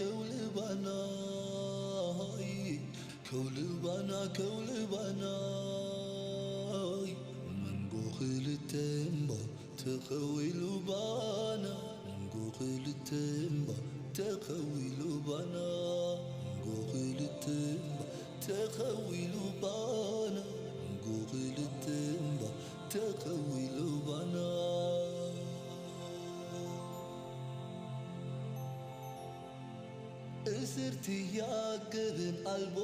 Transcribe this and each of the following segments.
ከውልባናይ ከውልባና ከውልባናይ መንጎ ክልተ እምባ ተኸዊሉ ባና መንጎ ክልተ እምባ ተኸዊሉ ባና መንጎ ክልተ እምባ ተኸዊሉ ባና መንጎ ክልተ እምባ ተኸዊሉ ባና እስርቲ ያገብን ኣልቦ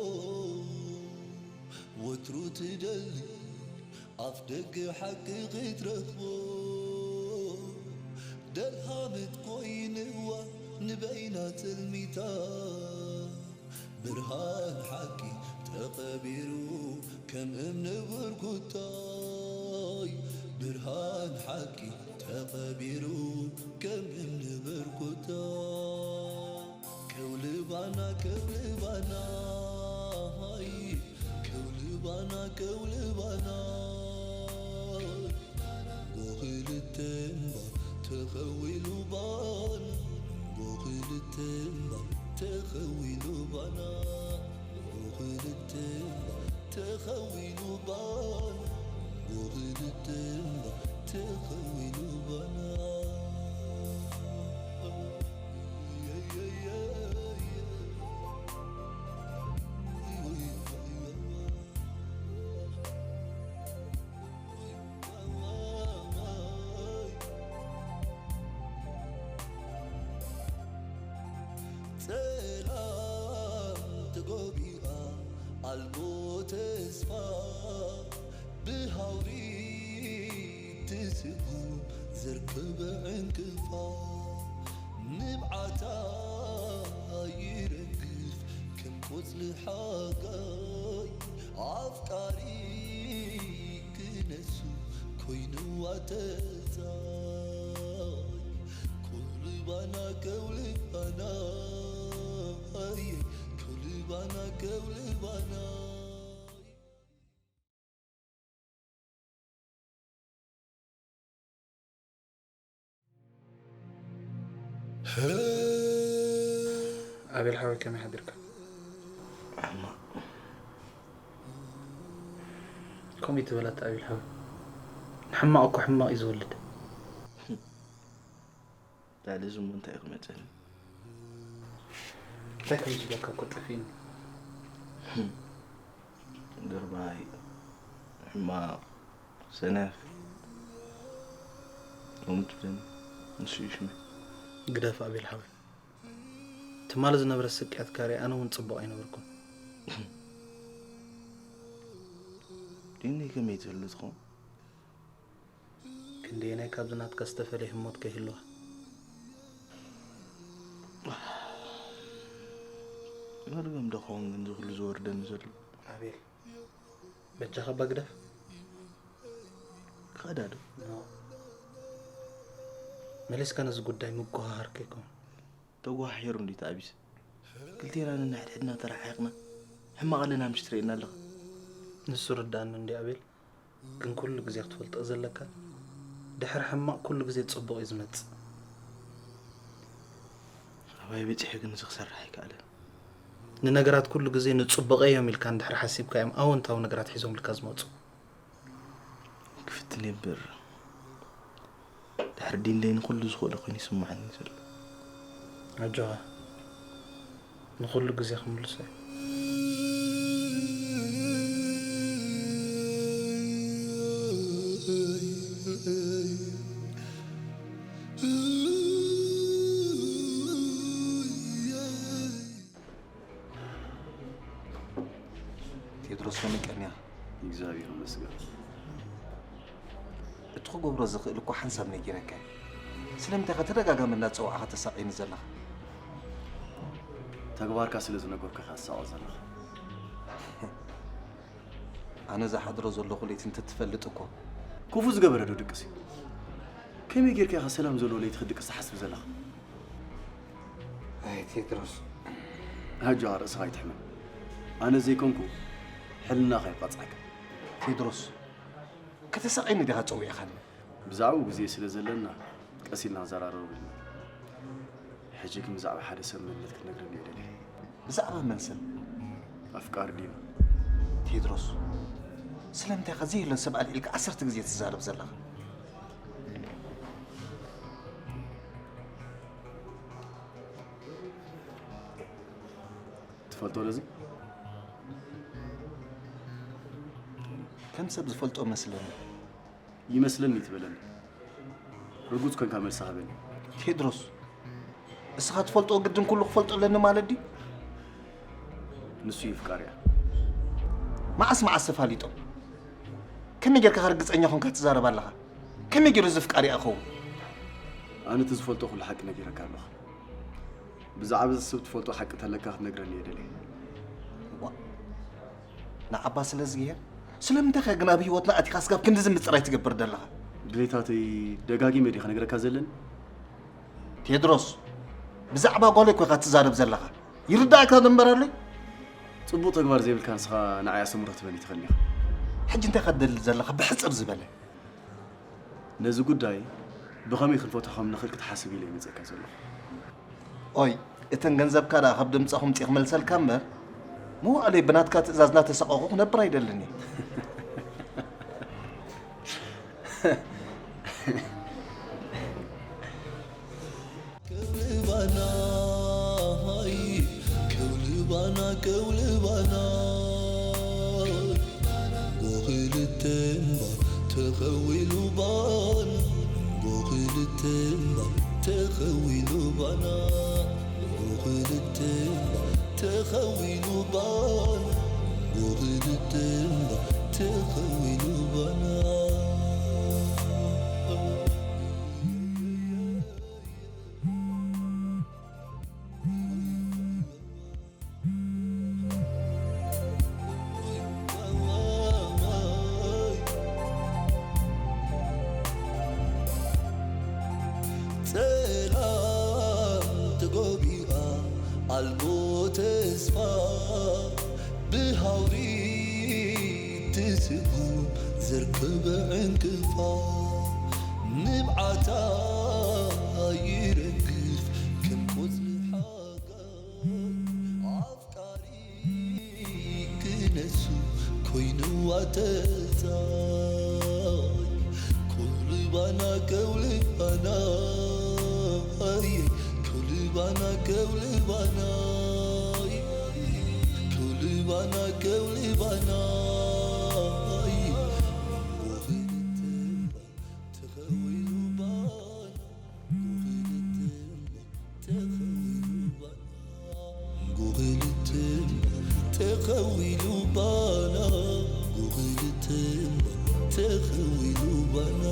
ወትሩ ትደሊ ኣፍ ደገ ሓቂ ክትረኽቦ ደልሃመት ኮይንዋ ንበይና ትልሚታ ብርሃን ሓቂ ተኸቢሩ ከም እምኒ ብርኩታይ ብርሃን ሓቂ ተኸቢሩ ከም እምኒ ብርኩታ ከውልባና ከውልባና ሃይ ከውልባና ከውልባና ጎኽልተምባ ተኸዊሉ ባና ጎኽልተምባ ተኸዊሉ ባና ጎኽልተምባ ተኸዊሉ ባና ጎኽልተምባ ተኸዊሉ ባና ጸላም ተጎቢኣ ኣልቦ ተስፋ ብሃውሪ ትስጉም ዘርከበ ዕንቅፋ ንብዓታ ይረግፍ ከም ቆጽሊ ሓጋይ ኣፍቃሪ ክነሱ ኮይንዋ ተዛይ ከውልባና ከውልባና ከውልባና ከውልባና ኣቤል ሓወይ ከመይ ሓዲርካ? ሕማቕ። ከምኡ ይትበላት ኣቤል ሓወይ። ንሕማቕ እኮ ሕማቕ እዩ ዝወልድ። ልዕሊ እዚ እሞ እንታይ እዩ ክመፀኒ? እንታይ ከም ዝብለካ እኮ ጠፊእኒ። ድርባይ፣ ሕማቕ፣ ሰነፍ፣ ከምኡ ትብለኒ። ንሱ እዩ ሽመይ። ግደፍ ኣቤል ሓወይ። ትማሊ ዝነበረ ስቅያትካ ሪኣ ኣነ እውን ጽቡቕ ኣይነበርኩን። ዲኒ ከመይ ትህሉ ትኸውን? ክንደየናይ ካብዚ ናትካ ዝተፈለየ ህሞት ከይህልዋ። መርገም ዶ ክኸውን ግን እዚ ኩሉ ዝወርደኒ ዘሎ? ኣቤል፣ በጃኻ እባ ግደፍ። ክኸዳ ዶ? ኖ። መሊስካ ነዚ ጉዳይ ምጉሃሃር ከይከውን። ተጓሓሒሩ እንድዩ ተኣቢስ። ክልቴና ነንሕድሕድና ተረሓሒቕና ሕማቕ ኣለና ምሽ ትርእየና ኣለኻ። ንሱ ርድኣኒ እንድዩ ኣቤል። ግን ኩሉ ግዜ ክትፈልጦ ዘለካ፣ ድሕሪ ሕማቕ ኩሉ ግዜ ጽቡቕ እዩ ዝመጽእ። ኣባይ በጺሐ ግን እዚ ክሰርሕ ኣይከኣለን። ንነገራት ኩሉ ግዜ ንጽቡቐ እዮም ኢልካ እንድሕር ሓሲብካ እዮም ኣወንታዊ ነገራት ሒዞምልካ ዝመጹ። ክፍትን እየ እምበር፣ ድሕሪ ዲንለይ ንኹሉ ዝኽእሎ ኮይኑ ይስምዓኒ ዘሎ። ኣጆኻ፣ ንኹሉ ግዜ ክምልሶ እየ። ቴድሮስ፣ ከመይ ቀንያ? እግዚኣብሔር ይመስገን። እቲ ክገብሮ ዝኽእል እኮ ሓንሳብ ነጊረካ እየ። ስለምንታይ ኢኻ ተደጋጋሚ እናተጸዋዕኻ ተሳቕየኒ ዘለኻ? ተግባርካ ስለ ዝነገርኩ ኢኻ ትሳቐ ዘለኻ። ኣነ ዝሓድሮ ዘለኹ ለይቲ እንተትፈልጥ እኮ። ክፉእ ዝገበረ ዶ ድቅስ እዩ? ከመይ ጌርካ ኢኻ ሰላም ዘለዎ ለይቲ ክትድቅስ ትሓስብ ዘለኻ? ኣይ ቴድሮስ። ኣጆኻ ርእስኻ ኣይትሕመም። ኣነ ዘይኮንኩ ሕልናኻ እዩ ክቐጽዓካ። ቴድሮስ፣ ከተሳቕየኒ ዲኻ ጸዊዕካኒ? ብዛዕባኡ ግዜ ስለ ዘለና ቀስ ኢልና ክንዘራረበሉ ኢና። ሕጂ ግን ብዛዕባ ሓደ ሰብ መንነት ክትነግረኒ እየ ደልየ። ብዛዕባ መን ሰብ? ኣፍቃሪ ዲና። ቴድሮስ፣ ስለምንታይ ኢኻ ዘየሎ ሰብ ኣልዒልካ ዓሰርተ ግዜ ትዛረብ ዘለኻ? ትፈልጦ ዶ እዚ? ከም ሰብ ዝፈልጦ መስለኒ። ይመስለኒ ትበለኒ። ርጉጽ ኮንካ መልሲ ሃበኒ። ቴድሮስ፣ እስኻ ትፈልጦ ግድን ኩሉ ክፈልጦ ኣለኒ ማለት ድዩ? ንሱ እዩ ፍቃሪያ። መዓስ መዓስ ተፋሊጦም? ከመይ ጌርካ ርግጸኛ ኮንካ ትዛረብ ኣለኻ? ከመይ ገይሩ እዚ ፍቃሪያ ይኸውን? ኣነ እቲ ዝፈልጦ ኩሉ ሓቂ ነጊረካ ኣለኹ። ብዛዕባ እዚ ሰብ ትፈልጦ ሓቂ ተለካ ክትነግረኒ እየ ደልየ። ዋ፣ ንዓባ ስለ ዝግሄር ስለምንታይ ከ ግን ኣብ ህይወትና ኣቲኻ ስጋብ ክንድዚ ምፅራይ ትገብር ዘለኻ? ድሌታተይ ደጋጊመ ድየ ክነግረካ ዘለኒ? ቴድሮስ፣ ብዛዕባ ጓለይ እኮ ኢኻ ትዛረብ ዘለኻ። ይርዳእካ ዶ እምበር ኣሎይ? ጽቡቕ ተግባር ዘይብልካ ንስኻ ንዓይ ኣስተምህሮ ትበኒ ትኽእል ኢኻ። ሕጂ እንታይ ኢኻ ትደሊ ዘለኻ? ብሕጽር ዝበለ። ነዚ ጉዳይ ብኸመይ ክንፈትሖ ከም ንኽእል ክትሓስብ ኢለ ይመጸካ ዘለኹ። ኦይ፣ እተን ገንዘብካ ደኣ ካብ ድምጻኹም ጽእ ክመልሰልካ እምበር፣ መዋእለይ ብናትካ ትእዛዝ እናተሰቐቑ ክነብር ኣይደልን እየ። ከውልባና ከውልባና ተኸዊሉ ባና ጎኽልተምባ ተኸዊሉ ባና ጎኽልተምባ ተኸዊሉ ባና ጎኽልተምባ ተኸዊሉ ባና ጸላም ተጎቢኣ ኣልቦ ተስፋ ብሃውሪ ትስጉም ዘርከበ ዕንቅፋ ንብዓታ ይረግፍ ከም ቆጽሊ ሓጋይ ኣፍቃሪ ክነሱ ኮይንዋ ተጻይ ከውልባና ከውልባና ከውልባና ከውልባና ከውልባና ከውልባና ተኸዊሉ ባና ጉኽልትም ተኸዊሉ ባና ጉኽልትም ተኸዊሉ ባና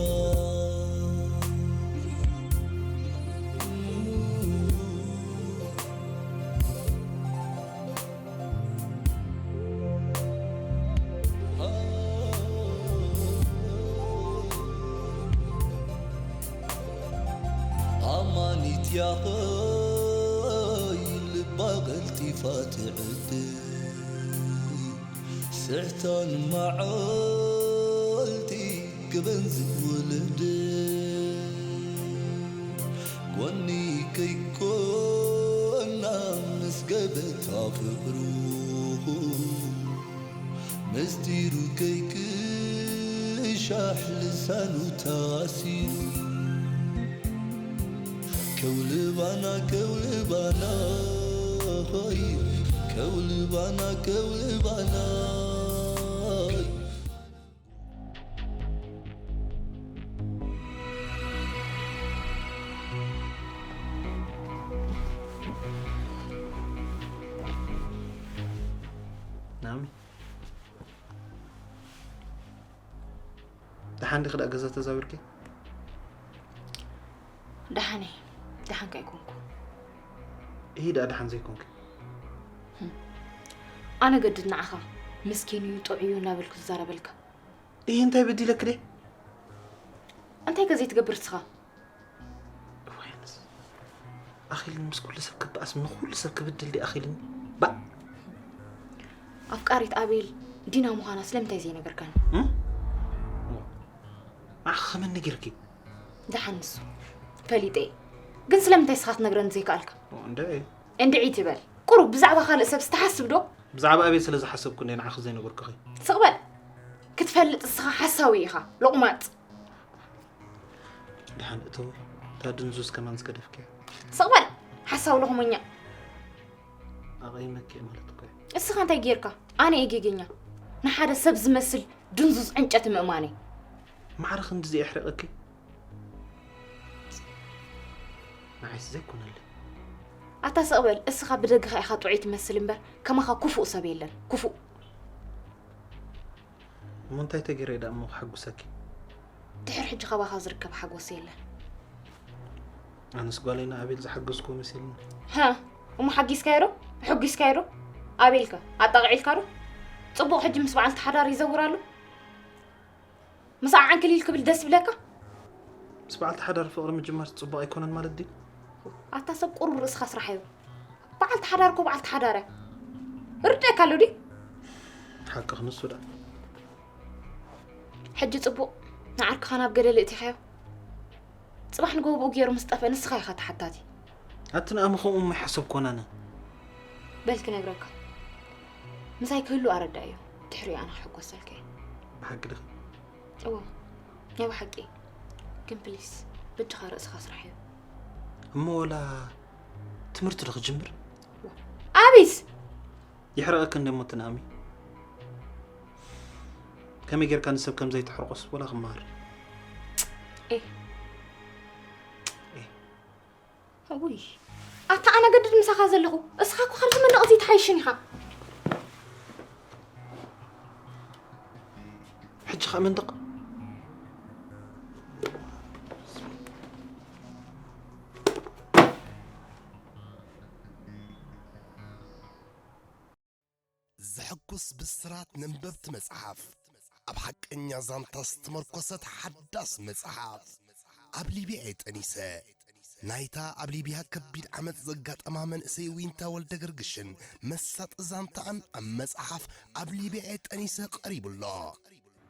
ኣማኒት ያኸይ ልባ ቀልጢፋ ትዕድል ስሕታን መዓልቲ ገበን ዝወለደ ጎኒ ከይኮና ምስ ገበታ ፍቕሩ ምስጢሩ ከይቅሻሕ ልሳኑ ታሲሩ ከውልባና ከውልባና ሆይ ከውልባና ከውልባና ናሚ፣ ደሓን ዲኺ ደኣ ገዛ ተዛዊርኪ? ደሓነይ፣ ደሓንካ ኣይኮንኩ። እሂ ደኣ ደሓን ዘይኮንኪ? ኣነ ገድድ ንዓኻ ምስኪን እዩ ጥዑይ እዩ እናበልኩ ዝዛረበልካ። እሂ እንታይ በዲለኪ ድየ? እንታይ ከ ዘይትገብር እስኻ? እዋይንስ ኣኺልኒ ምስ ኩሉ ሰብ ክበኣስ ንኹሉ ሰብ ክብድል ድየ ኣኺልኒ? ባእ! ኣፍቃሪት ኣቤል ዲና ምዃና ስለምንታይ ዘይነገርካኒ? እም? ንዓኺ ከመን ነጊርኪ? ደሓን ንሱ ፈሊጠ እየ። ግን ስለምንታይ እስኻ ክትነግረኒ ዘይከኣልካ? እንደ እንድዒ ትበል። ቁሩብ ብዛዕባ ካልእ ሰብ ዝተሓስብ ዶ? ብዛዕባ ኣቤል ስለ ዝሓሰብኩ እንደ ንዓኺ ዘይነገርኩኺ። ስቕ በል። ክትፈልጥ እስኻ ሓሳዊ ኢኻ፣ ሎቕማጽ። ድሓን እተው፣ እታ ድንዙዝ ከማን ዝገደፍክያ። ስቕ በል። ሓሳዊ ሎኽመኛ። ኣቐይመኪ ማለት እኮ እየ። እስኻ እንታይ ጌርካ? ኣነ እየ ጌገኛ። ንሓደ ሰብ ዝመስል ድንዙዝ ዕንጨቲ ምእማነይ። ማዕረ ክንድዚ የሕሪቐኪ? ንዓይስ ዘይኮነለይ። ኣታ ስቕ በል፣ እስኻ ብደግኻ ኢኻ ጥዑይ ትመስል እምበር ከማኻ ኩፉእ ሰብ የለን። ኩፉእ። እሞ እንታይ ተገይረ እየ ደኣ እሞ ከሐጉሰኪ? ድሕሪ ሕጂ ካባኻ ዝርከብ ሓጎስ የለን። ኣነስ ጓለይ ንኣቤል ዝሓገዝኩዎ መሲልኒ። ሃ፣ እሞ ሓጊዝካዮ ዶ? ኣሐጒስካዮ ዶ? ኣቤልከ ኣጣቕዒልካ ዶ? ጽቡቕ ሕጂ ምስ በዓልቲ ሓዳር ይዘውር ኣሎ? ምስኣ ዓንክሊል ክብል ደስ ይብለካ? ምስ በዓልቲ ሓዳር ፍቕሪ ምጅማር ጽቡቕ ኣይኮነን ማለት ድዩ? ኣታ ሰብ ቁሩብ ርእስኻ ስራሓዮ። በዓልቲ ሓዳር እኮ በዓልቲ ሓዳር እያ። ርድኣካ ኣሎ ድዩ? ሓቅኺ ንሱ ደኣ። ሕጂ ጽቡቕ ንዓርክኻ ናብ ገደል እእቲኻዮ። ጽባሕ ንግሆ ብኡ ገይሩ ምስ ጠፍአ ንስኻ ኢኻ ተሓታቲ። ኣቲ ንኣመ ከምኡ እሞ ኣይሓሰብኩን ኣነ። በል ክነግረካ። ምሳይ ክህሉ ኣረዳእዮ። ድሕሪኡ ኣነ ክሕጎሰልካ እየ። ብሓቂ ዲኺ? እወ ናይ ብሓቂ። ግን ፕሊስ በጃኻ ርእስኻ ስራሕዮ። እሞ ወላ ትምህርቲ ዶ ክጅምር? ኣቢስ! የሕርቐኪ እንደ እሞ ትንኣሚ። ከመይ ጌርካ ንሰብ ከም ዘይተሕርቆስ ወላ ክመሃር። ኤ። ኤ። ውይ ኣታ ኣነ ገድድ ምሳኻ ዘለኹ እስኻ እኮ ካብዚ መንደቕ እዚ ትሓይሽን ኢኻ። ሕጂ ኸኣ መንደቕ። ዘሐጉስ ብስራት ነንበብቲ መጽሓፍ፣ ኣብ ሓቀኛ ዛንታ ዝተመርኮሰት ሓዳስ መጽሓፍ። ኣብ ሊብያ እየ ጠኒሰ። ናይታ ኣብ ሊብያ ከቢድ ዓመጽ ዘጋጠማ መንእሰይ ዊንታ ወልደገርግሽን መሳጢ ዛንታኣን ኣብ መጽሓፍ ኣብ ሊብያ እየ ጠኒሰ ቀሪቡ ኣሎ።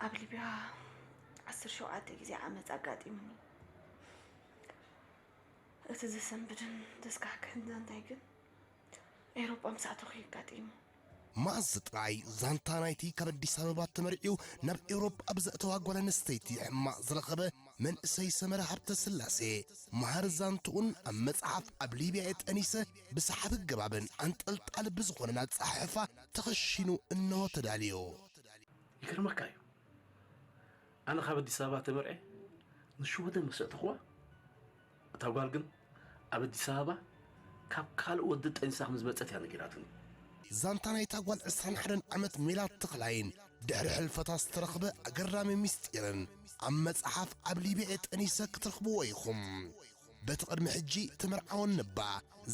ኣብ ሊብያ ዓሰርተ ሸውዓተ ግዜ ዓመጽ ኣጋጢሙኒ። እቲ ዘሰንብድን ዘስካሕክሕን ዛንታይ ግን ኤውሮጳ ምስ ኣተኹ እዩ ኣጋጢሙ። መኣዝ ጥራይ ዛንታ ናይቲ ካብ ኣዲስ ኣበባ ተመርዕዩ ናብ ኤውሮጳ ኣብ ዘእተዋ ጓል ኣንስተይቲ ሕማቕ ዝረኸበ መንእሰይ ሰመረ ሃብተስላሴ መሃሪ ዛንትኡን ኣብ መጽሓፍ ኣብ ሊብያ እየ ጠኒሰ ብሰሓቢ ኣገባብን ኣንጠልጣሊ ብዝኾነን ኣጸሓሕፋ ተኸሺኑ እንሆ ተዳልዩ። ይገርመካ እዩ ኣነ ካብ ኣዲስ ኣበባ ተመርዕየ ንሽወደን ምስ ኣእተኽዋ እታ ጓል ግን ኣብ ኣዲስ ኣበባ ካብ ካልእ ወዲ ጠኒሳ ከም ዝመጸት እያ ነጊራትኒ። ዛንታ ናይታ ጓል ዕስራን ሓደን ዓመት ሜላት ተኽላይን ድሕሪ ሕልፈታ ዝተረኽበ ኣገራሚ ምስጢርን ኣብ መጽሓፍ ኣብ ሊብያ ጠኒሰ ክትረኽብዎ ኢኹም። በቲ ቅድሚ ሕጂ ተመርዓወን እባ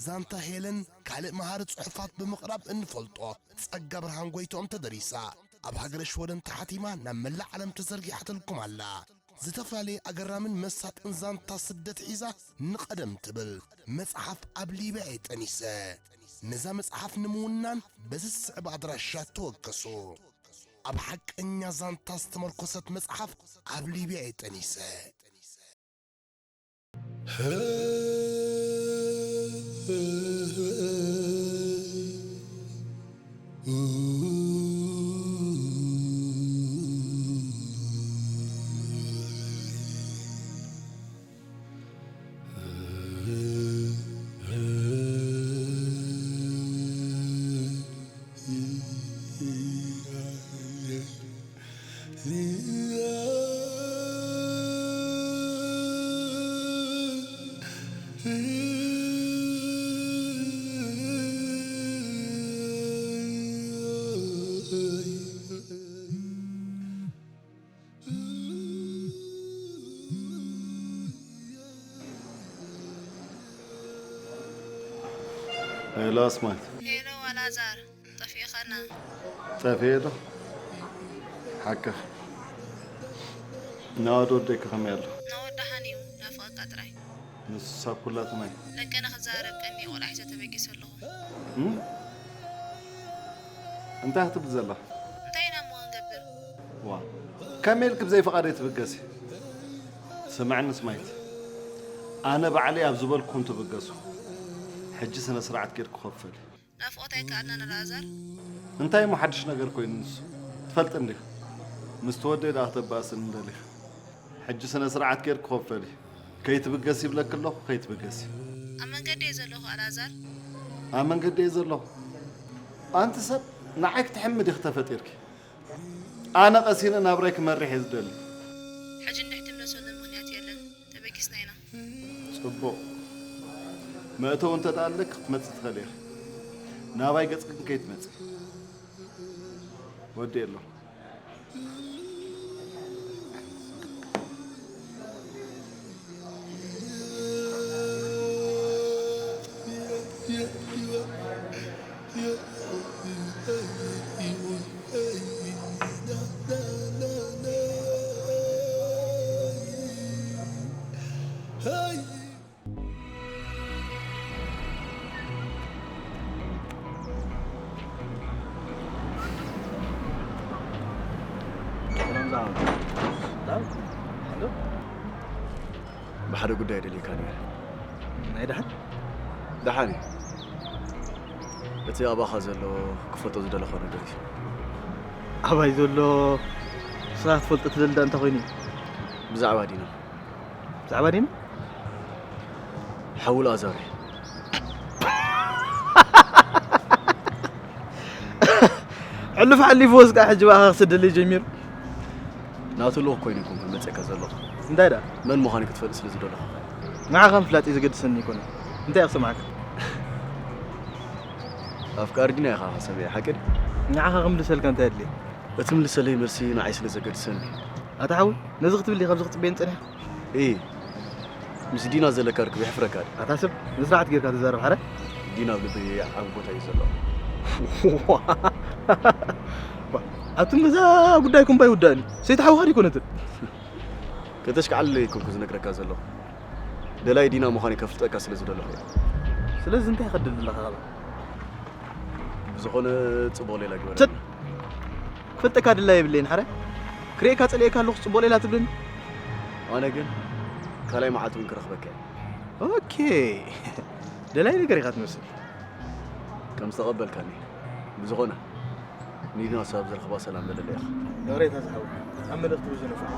ዛንታ ሄለን ካልእ መሃሪ ጽሑፋት ብምቕራብ እንፈልጦ ጸጋ ብርሃን ጎይትኦም ተደሪሳ ኣብ ሃገረ ሽወደን ተሓቲማ ናብ መላእ ዓለም ተዘርጊሓትልኩም ኣላ። ዝተፈላለየ ኣገራምን መሳጥን ዛንታ ስደት ሒዛ ንቐደም ትብል መጽሓፍ ኣብ ሊብያ እየ ጠኒሰ። ነዛ መጽሓፍ ንምውናን በዚ ዝስዕብ ኣድራሻ ተወከሱ። ኣብ ሓቀኛ ዛንታ ዝተመርኮሰት መጽሓፍ ኣብ ሊብያ እየ ጠኒሰ። ሄሎ ኣስማት። ሄሎ ኣላዛር፣ ጠፊእኻና። ጠፊኤ ዶ? ሓቅኺ። ናወድ ወደይኪ ከመይ ኣሎ? ናወድ ደሓን እዩ፣ ናፍቐካ ጥራይ። ንሱስ ኣብ ኩላትና እዩ። ደቀነ ክዛረብ ቀንየ ቆልዓ ሒዘ ተበጊሰ ኣለኹ። እም? እንታይ ክትብሊ ዘለኺ? እንታይ ኢና እሞ ክንገብር? ዋ፣ ከመይ ኢልኪ ብዘይ ፍቓደይ ትብገሲ? ስምዕኒ ስማይት፣ ኣነ ባዕለይ ኣብ ዝበልኩም ትብገሱ። ሕጂ ስነ ስርዓት ጌርኩ ክኸፈል እዩ። ናፍቖት ኣይከኣልናን ኣልኣዛር። እንታይ እሞ ሓድሽ ነገር ኮይኑ ንሱ? ትፈልጥ እንዲኻ። ምስቲ ወደይ ደኣ ክተባእስን እንደሊኻ። ሕጂ ስነ ስርዓት ጌርኩ ክኸፈል እዩ። ከይትብገስ ይብለኪ ኣለኹ፣ ከይትብገስ። ኣብ መንገዲ እየ ዘለኹ ኣልኣዛር። ኣብ መንገዲ እየ ዘለኹ። ኣንቲ ሰብ ንዓይ ክትሕሚ ዲኺ ተፈጢርኪ? ኣነ ቀሲነ ናብራይ ክመርሕ እየ ዝደሊ። ሕጂ እንድሕር ትምለሰሉ ምኽንያት የለን። ተበጊስና ኢና። ጽቡቕ። መእተዊ እንተ ደኣ ኣለኪ ክትመጺ ትኽእሊ ኢኺ። ናባይ ገጽኪ ግን ከይትመጺ። ወዲ የሎ። ሰላም ዝዓበ። ዳን? ሓንዶ? ብሓደ ጉዳይ ደልየካ ነይረ። ናይ ደሓን? ደሓን እዩ። እቲ ኣባኻ ዘሎ ክፈልጦ ዝደለኹ ነገር እዩ። ኣባይ ዘሎ ንስኻ ክትፈልጦ ትደሊ ደኣ እንታይ ኮይኑ እዩ? ብዛዕባ ዲና። ብዛዕባ ዲና? ሓው ኣልኣዛር እዩ። ሕሉፍ ሓሊፉ ወስቃ ሕጂ ብኣኻ ክስደለይ ጀሚሩ። ናቱ ልኡኽ ኮይኑ ይኮንኩን መጸካ ዘለኹ። እንታይ ደኣ? መን ምዃኑ ክትፈልጥ ስለ ዝደለኹ። ንዓኻ ምፍላጥ እዩ ዘገድሰኒ ይኮነ። እንታይ ክሰማዕካ? ኣፍቃሪ ዲና ኢኻ ሰሚዐ፣ ሓቂ ድዩ? ንዓኻ ክምልሰልካ እንታይ ኣድልየ? እቲ ምልሰለይ መልሲ ንዓይ ስለ ዘገድሰኒ። ኣታ ሓወይ፣ ነዚ ክትብል ዲኻ ኣብዚ ክጽበየኒ ጸኒሕካ? እይ፣ ምስ ዲና ዘለካ ርክብ የሕፍረካ ድዩ? ኣታ ሰብ፣ ንስርዓት ጌርካ ተዛረብ ሓረ። ዲና ኣብ ልበይ ዓቢ ቦታ እዩ ዘለዎ። ኣቱም ገዛ ጉዳይኩም ባ ይውዳእኒ። ሰይቲ ሓውኻ ድዩ ኮነትን? ከተሽክዓለለይ ኣይኮንኩ ዝነግረካ ዘለኹ። ደላይ ዲና ምዃነይ ከፍልጠካ ስለ ዝደለኹ እየ። ስለዚ እንታይ ከድል ኣለኻ ኻባ? ብዝኾነ ጽቡቕ ሌላ ግበረልና። ትት! ክፈልጠካ ድላይ የብለይን ሓረ። ክርእየካ ጸሊኤካ ኣለኹ ጽቡቕ ሌላ ትብለኒ። ኣነ ግን ካልኣይ መዓልቲ እውን ክረኽበካ እየ። ኦኬ። ደላይ ነገር ኢኻ ትመስል። ከም ዝተቐበልካኒ። ብዝኾነ፣ ንዲና ሳብ ዝረኽባ ሰላም በለለይ ኢኻ። ይቕሬታ ዝሓወይ። ኣብ መልእኽቲ ብዙ ነፋዕ።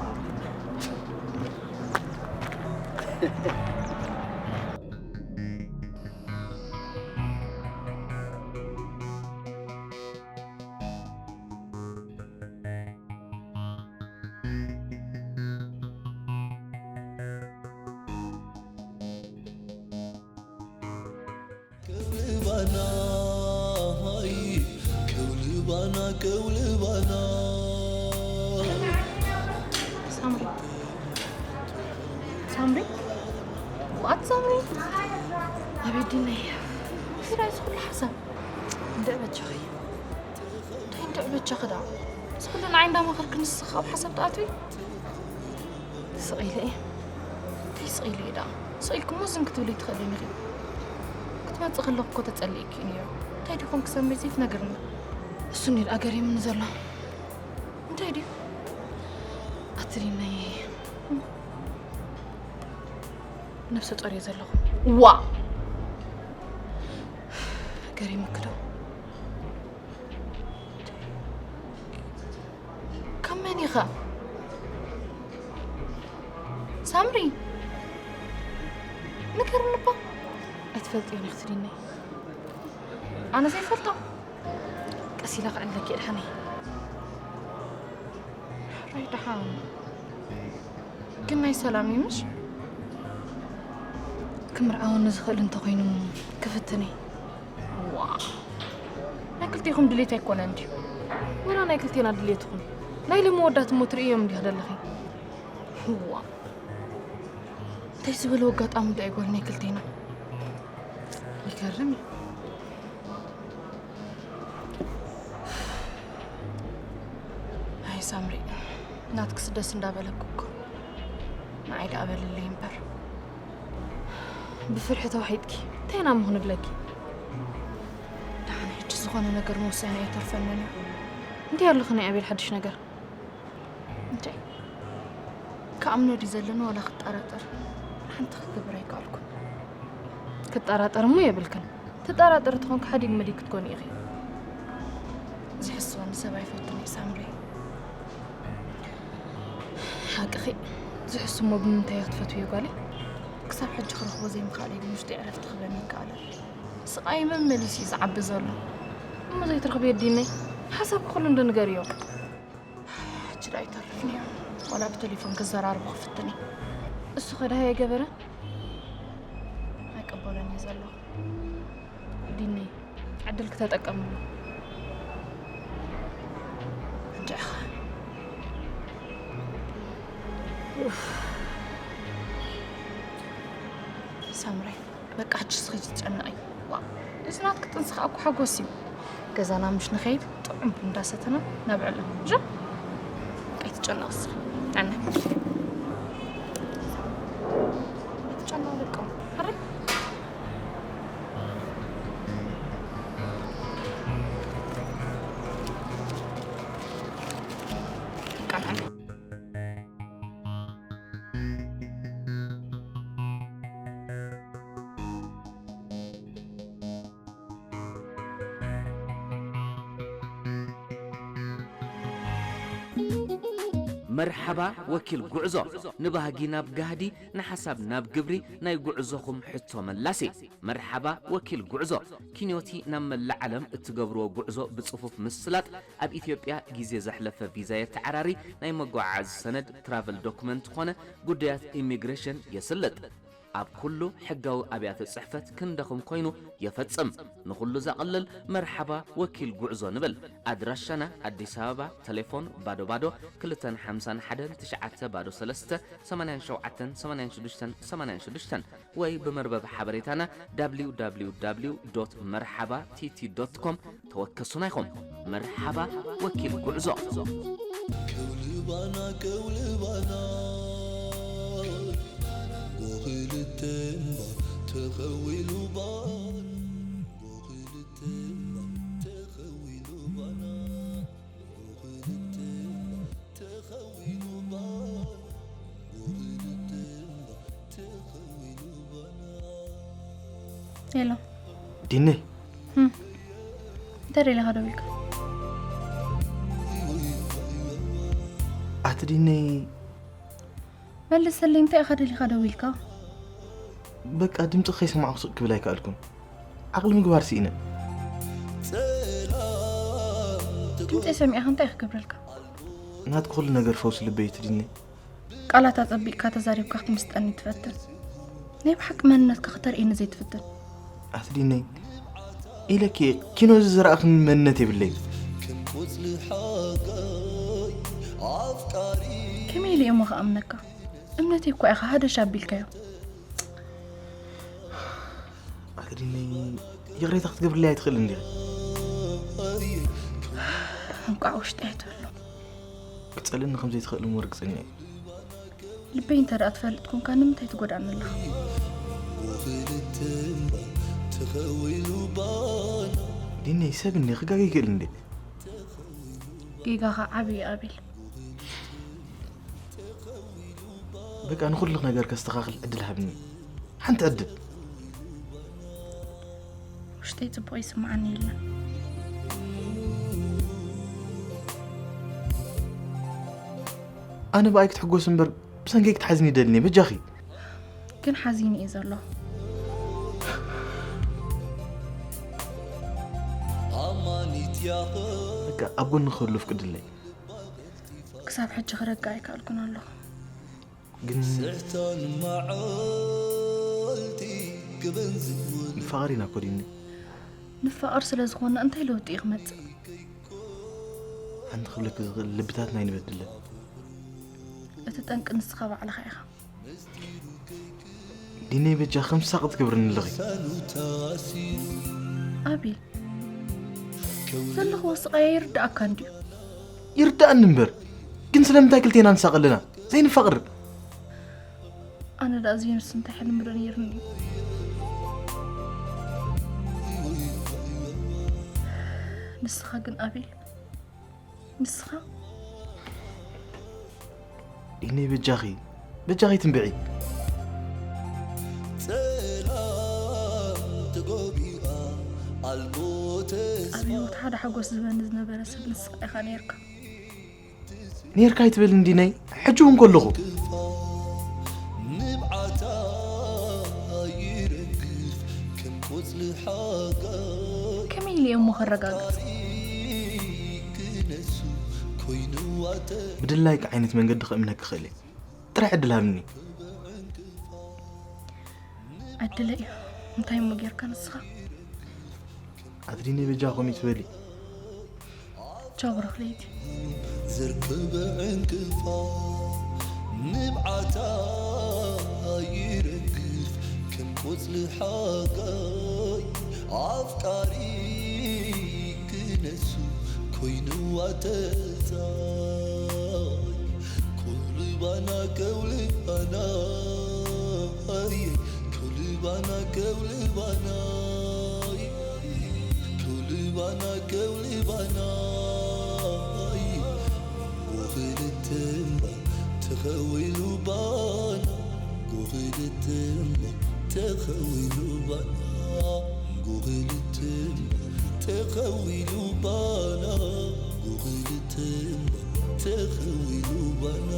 ከውልባና፣ ሃይ፣ ከውልባና፣ ከውልባና። ሳምሪ፣ ሳምሪ፣ ዋት ሳምሪ? ኣቤት ዲነይ፣ እንታይ ደኣ እዚ ኩሉ ሓሳብ? እንድዒ በጃኺ። እንታይ እንድዒ በጃኺ ደኣ? እዚ ኩሉ ንዓይ እንዳመኸርክኒ ንስኺ ኣብ ሓሳብ ትኣትዊ? ስቕ ኢለ እየ። እንታይ ስቕ ኢለ እየ ደኣ? ስቕ ኢልኪ እሞ ዝን ክትብሊ ኣይትኽእልን ኢኺ። ክትመጽእ ከለኹ እኮ ተጸሊእኪ እዩ ነይሩ። እንታይ ድዩ ኮንኪ ሰመይ ዘይትነግርኒ? እሱ እንድዩ ደኣ ገሪሙኒ ዘሎ። እንታይ ድዩ? ኣቲ ዲነይ፣ ነብሰ ጾር እየ ዘለኹ። ዋ! ገሪሙኪ ዶ? ካብ መን ኢኻ? ሳምሪ፣ ንገርኒ እባ። ኣይትፈልጥዮን ኢኺ ትዲኒ። ኣነ ዘይፈልጦ? ቀስ ኢለ ክዕለኪ እየ ድሓነይ። ሕራይ ደሓን። ግን ናይ ሰላም እዩ ምሽ? ክምርዓወኒ ዝኽእል እንተኾይኑ ክፍትን እየ። ዋ፣ ናይ ክልቴኹም ድሌት ኣይኮነን ድዩ? ወላ ናይ ክልቴና ድሌት ይኹን፣ ናይ ሎሚ ወዳት እሞ ትርእዮም እንዲኺ ዘለኺ። ዋ፣ እንታይ ዝበለ ኣጋጣሚ ደኣ ይጓል ናይ ክልቴና። ይገርም እዩ። ኣይ ሳምሪ፣ ናትክስ ደስ እንዳበለኩ እኮ። ንዓይ ደኣ በልለይ እምበር። ብፍርሒ ተዋሒጥኪ፣ እንታይ ኢና እሞ ክንብለኪ? ደሓን ሕጂ ዝኾነ ነገር ምውሳኔ ኣይተርፈንን እዩ። እንታይ ኣለኺ ናይ ኣቤል ሓድሽ ነገር? እንታይ? ክኣምኖ ድዩ ዘለኒ ዋላ ክጠራጠር? ሓንቲ ክገብር ኣይከኣልኩን። ክጠራጠር እሞ የብልክን። ትጠራጠር ትኾንክ ሓዲግ መዲግ ክትኮኒ ኢኺ። ዝሕስወኒ ሰብ ኣይፈቱን እየ ሳምሪ። ሓቅኺ። ዝሕሱ እሞ ብምንታይ እያ ክትፈትውዮ ጓለይ? ክሳብ ሕጂ ክረኽቦ ዘይምኽኣለይ ግን ውሽጢ ዕረፍቲ ክበኒ ይከኣል ኣሎ። ስቓይ መመሊሱ እዩ ዝዓቢ ዘሎ። እሞ ዘይትረኽብዮ ዲነይ? ሓሳብኪ ኩሉ እንዶ ንገርዮ። ሕጂ ደኣ ኣይተርፍን እዮ። ዋላ ብቴሌፎን ክዘራርቦ ክፍትን እየ። እሱ ከ ደሃይ ኣይገበረን? ኣይቅበሎን እየ ዘለኹ። ዲነይ፣ ዕድል ክተጠቀምሉ። እንድዒ ኸ። ኡፍ። ሳምራይ፣ በቃ ሕጂ እስኺ ትጨነቒ። ዋ፣ እዚ ናትኪ ጥንሲ ከኣ እኮ ሓጎስ እዩ። ገዛና ምሽ ንኸይድ ጥዑም ቡን እንዳሰተና ነብዕሎ። እሺ? ከይትጨነቕ እስኺ። ጥዕና። ትጨነቕ በቃ። ሕራይ። ቃል መርሓባ ወኪል ጉዕዞ፣ ንባህጊ ናብ ጋህዲ፣ ንሓሳብ ናብ ግብሪ፣ ናይ ጉዕዞኹም ሕቶ መላሲ። መርሓባ ወኪል ጉዕዞ፣ ኪንዮቲ ናብ መላእ ዓለም እትገብርዎ ጉዕዞ ብጽፉፍ ምስላጥ፣ ኣብ ኢትዮጵያ ግዜ ዘሕለፈ ቪዛ የተዓራሪ፣ ናይ መጓዓዓዚ ሰነድ ትራቨል ዶክመንት ኾነ ጉዳያት ኢሚግሬሽን የስልጥ። ኣብ ኩሉ ሕጋዊ ኣብያተ ጽሕፈት ክንደኹም ኮይኑ የፈጽም። ንኹሉ ዘቕልል መርሓባ ወኪል ጉዕዞ ንብል። ኣድራሻና ኣዲስ ኣበባ፣ ተሌፎን ባዶ ባዶ ክልተን ሓምሳን ሓደን ትሽዓተ ባዶ ሰለስተ ሰማንያን ሸውዓተን ሰማንያን ሽዱሽተን ሰማንያን ሽዱሽተን ወይ ብመርበብ ሓበሬታና www መርሓባ ቲቲ ዶት ኮም ተወከሱና ኢኹም። መርሓባ ወኪል ጉዕዞ። ከውልባና ከውልባና ጎኽልተምባ ተኸዊሉባን ጎኽልተምባ ተኸዊሉባና ጎኽልተምባ ተኸዊሉባን ጎኽልተምባ ተኸዊሉባና ሄሎ ዲነይ እንታይ ደሊኻ ደዊልካ? ኣቲ ዲነይ መልሰለይ፣ እንታይ ኢኻ ደሊኻ ደዊልካ? በቃ ድምፂ ከይሰማዕኩ ስቕ ክብል ኣይከኣልኩን። ዓቕሊ ምግባር ስኢነ። ድምፂ ሰሚዕኻ እንታይ ክገብረልካ? ናትኪ ኩሉ ነገር ፈውሲ ልበይ እቲ ዲነይ። ቃላት ኣጸቢቕካ ተዛሪብካ ክትምስጠኒ ትፈትን። ናይ ብሓቂ መንነትካ ክተርእየኒ ዘይትፍትን። ኣቲ ዲነይ ኢለኪ ኪኖ እዚ ዝረኣኽኒ መንነት የብለይ። ከመይ ኢለ እሞ ክኣምነካ? እምነተይ እኳ ኢኻ ሃደሽ ኣቢልካዮ። ኣቲ ዲነይ ይቕሬታ ክትገብርለይ ኣይትኽእልን ዲኺ? እንቋዕ ውሽጢ ኣይትህሉ። ክትጸልእኒ ከም ዘይትኽእል እሞ ርግጸኛ እየ። ልበይ እንተ ደኣ ትፈልጥ ኮንካ ንምንታይ ትጎድኣኒ ኣለኻ? ዲነይ ሰብ እንዲ ክጋገ ይኽእል እንዴ? ጌጋኻ ዓብዪ ኣቤል። በቃ ንኹሉ ነገር ከስተኻኽል ዕድል ሃብኒ። ሓንቲ ዕድል። ውሽጠይ ጽቡቕ ይስምዓኒ የለን። ኣነ ብኣይ ክትሕጎስ እምበር ብሰንከይ ክትሓዝኒ ይደልኒ በጃኺ። ግን ሓዚነ እየ ዘለኹ። በቃ ኣብ ጎኒ ክህሉ ፍቅድለይ። ክሳብ ሕጂ ክረግእ ኣይከኣልኩን ኣለኹ። ግን ንፋቐር ኢና እኮ ዲኒ። ንፋቐር ስለ ዝኾንና እንታይ ለውጢ እዩ ክመጽእ? ሓንቲ ክብለኪ ዝኽእል ልብታትና ኣይንበድለን። እቲ ጠንቂ ንስኻ ባዕልኻ ኢኻ። ዲነይ በጃ ከም ሳቕ ትገብርኒ ኣለኺ። ኣቤል ዘለኽዎ ስቓይ ይርድኣካ እንድዩ። ይርድኣኒ እምበር ግን ስለምንታይ ክልቴና ንሳቐ ኣለና ዘይንፋቕር? ኣነ ደኣ እዚ ንስ እንታይ ሕልሚ ዶ ነይርኒ እዩ። ንስኻ ግን ኣቤል ንስኻ ዲነይ በጃኺ በጃኺ ትንብዒ። ኣብ ህይወት ሓደ ሓጎስ ዝህበኒ ዝነበረ ሰብ ንስኻ ኢኻ ነይርካ። ነይርካ ኣይትበል እንዲነይ፣ ሕጂ እውን ከለኹ። ንብዓታ ይረግፍ ከም ቆጽሊ ሓጋይ። ከመይ ኢለ እሞ ከረጋግጽ? ብድላይካ ዓይነት መንገዲ ከእምነካ ክእል እየ። ጥራሕ ዕድል ሃብኒ። ዕድለይ እዩ። እንታይ እሞ ጌርካ ንስኻ? ኣትሪኒ በጃኹም ይትበሊ። ቻው ብሩኽ ለይቲ። ዘርክበ ዕንቅፋ ንብዓታ ይረግፍ ከም ቆጽሊ ሓጋይ ኣፍቃሪ ክነሱ ኮይንዋ ተጻይ ከውልባና ከውልባና ከውልባና ከውልባና ከውልባና ከውልባና መንጎ ክልተ እምባ ተኸዊሉ ባና መንጎ ክልተ እምባ ተኸዊሉ ባና መንጎ ክልተ እምባ ተኸዊሉ ባና መንጎ ክልተ እምባ ተኸዊሉ ባና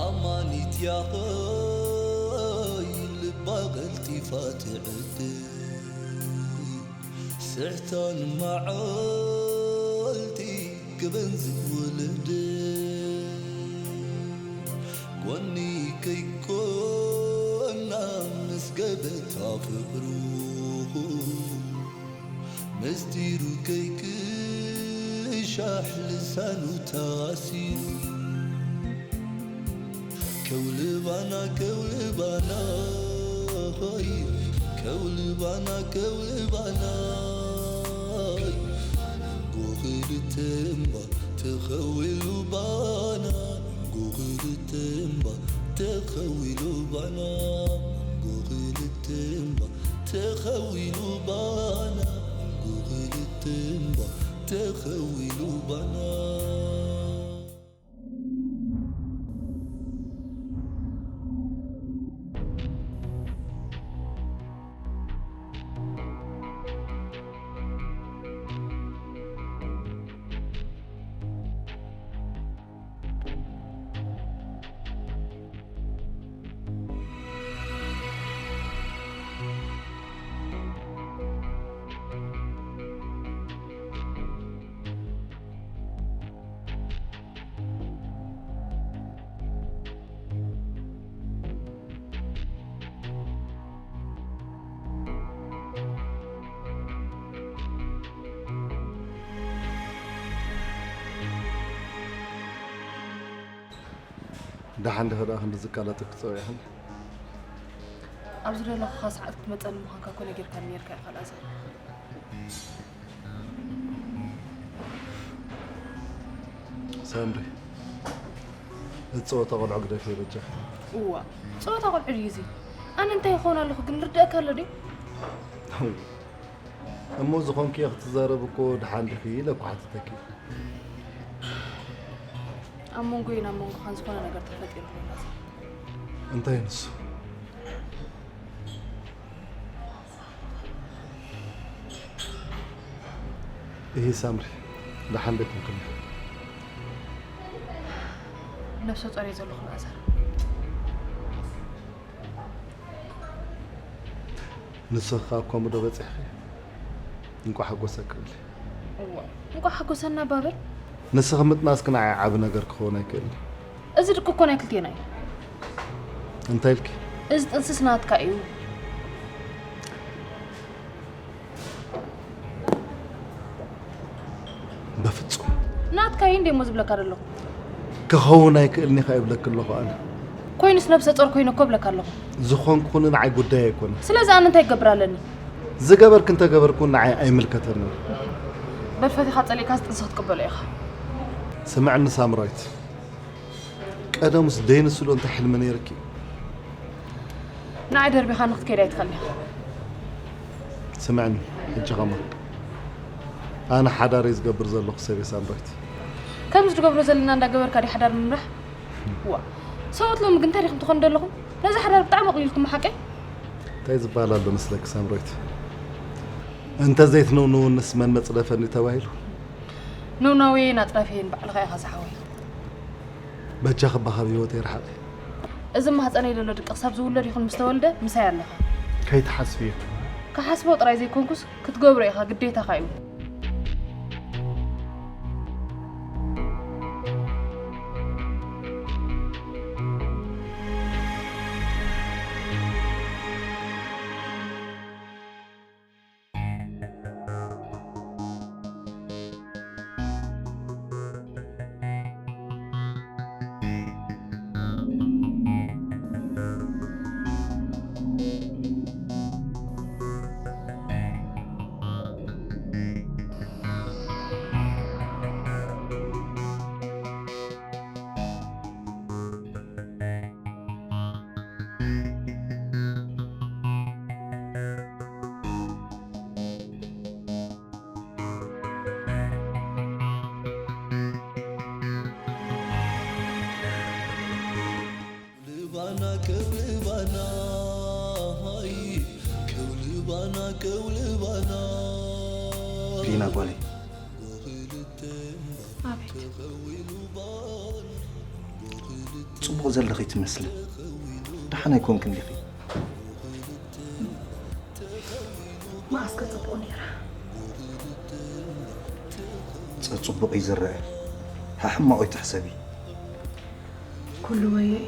ኣማኒት ያኸይ ልባ ቀልጢፋ ትዕድል ስሕታን መዓልቲ ክበን ዝወለደ ጎኒ ከይኮና ምስ ገበታ ፍቕሩ ምስጢሩ ከይክሻሕ ልሳኑ ታሲሩ ከውልባና ከውልባና ሆይ ከውልባና ከውልባና ጎኽልተ እምባ ተኸዊሉ ባና ጎኽልተ እምባ ተኸዊሉ ባና ጎኽልተ እምባ ተኸዊሉ ባና ጎኽልተ እምባ ተኸዊሉ ባና ደሓን ዲኺ ደኣ ክንዲ ዝቃላጥፍ ክጸውዕኽን? ኣብ ዝደለኹኻ ሰዓት ክትመጸኒ ምዃንካ እኮ ነጊርካኒ ነይርካ ኢኻ ኣልኣዛር። ሳምሪ፣ እቲ ጸወታ ቆልዑ ግደፍዮ በጃኺ። እዋ፣ ጸወታ ቆልዑ ድዩ እዚ? ኣነ እንታይ ይኸውን ኣለኹ ግን ርድኣካ ኣሎ ድዩ? እሞ ዝኾንክዮ ክትዛረብ እኮ ደሓን ዲኺ ኢለ እኮ ሓቲተኪ። ኣብ መንጎይን ኣብ መንጎኻን ዝኾነ ነገር ተፈጢሩ ኣሎ ኣልኣዛር። እንታይ ንሱ? እሂ ሳምሪ፣ ደሓን ዶ ኣይኮንክን? ነብሰ ጾር እየ ዘለኹ ኣልኣዛር። ንስኺ ከኣ ከምኡ ዶ በጺሕኺ? እንቋዕ ሓጎሰኪ በሊ። እዋ፣ እንቋዕ ሓጎሰና እባ በል። ንስኺ ምጥናስኪ ንዓይ ዓቢ ነገር ክኸውን ኣይክእልን እዩ። እዚ ድቂ እኮ ናይ ክልቴና እዩ። እንታይ ኢልኪ? እዚ ጥንስስ ናትካ እዩ። በፍጹም። ናትካ እዩ እንዴ እሞ ዝብለካ ዘለኹ? ክኸውን ኣይክእልን ኢኻ ይብለኪ ኣለኹ ኣነ። ኮይኑስ ነብሰ ጾር ኮይነ እኮ እብለካ ኣለኹ። ዝኾንኩ ኩኑ ንዓይ ጉዳይ ኣይኮነን። ስለዚ ኣነ እንታይ ክገብር ኣለኒ? ዝገበርኪ እንተገበርኩ ንዓይ ኣይምልከተንን። በል ፈቲኻ ጸሊእካስ ጥንሲ ክትቅበሎ ኢኻ። ስምዕኒ ሳምራዊት። ቀደሙስ ደይንስሎ እንታይ ሕልሚ ነይርኪ? ንዓይ ደርቢኻ ንኽትከይድ ኣይትኽእልን ኢኻ። ስምዕኒ፣ ሕጂ ኸማ ኣነ ሓዳር እየ ዝገብር ዘለኹ ሰብ እየ ሳምራዊት። ከምዚ ዝገብሮ ዘለና እንዳገበርካ ድዩ ሓዳር ምምራሕ? ዋ፣ ሰብኡት ሎሚ ግን እንታይ ዲኹም ትኾኑ ዘለኹም? ነዚ ሓዳር ብጣዕሚ ኣቕሊልኩም ሓቀይ? እንታይ ዝበሃል ኣሎ መስለኪ ሳምራዊት? እንተ ዘይትነውንውንስ መን መጽደፈኒ ተባሂሉ? ነውናውየን ኣጽዳፍየን ባዕልኻ ኢኻ ዝሓወይ። በጃኺ እባ ካብ ህይወተይ ርሓቒ። እዚ ማህፀነይ ዘሎ ድቂ ክሳብ ዝውለድ ይኹን ምስ ተወልደ ምሳይ ኣለኻ። ከይትሓስብዮ። ክሓስቦ ጥራይ ዘይኮንኩስ ክትገብሮ ኢኻ፣ ግዴታኻ እዩ። ሊና ጓለይ፣ ኣቤት። ጽቡቕ ዘለኺ ትመስሊ። ደሓን ኣይኮንክን ዲኺ? መዓስከ ጽቡቕ ነይራ። ጸጽቡቕ እዩ ዝረአ። ሓሕማቕ እዩ ትሕሰቢ። ኩሉ ወዮ እዩ።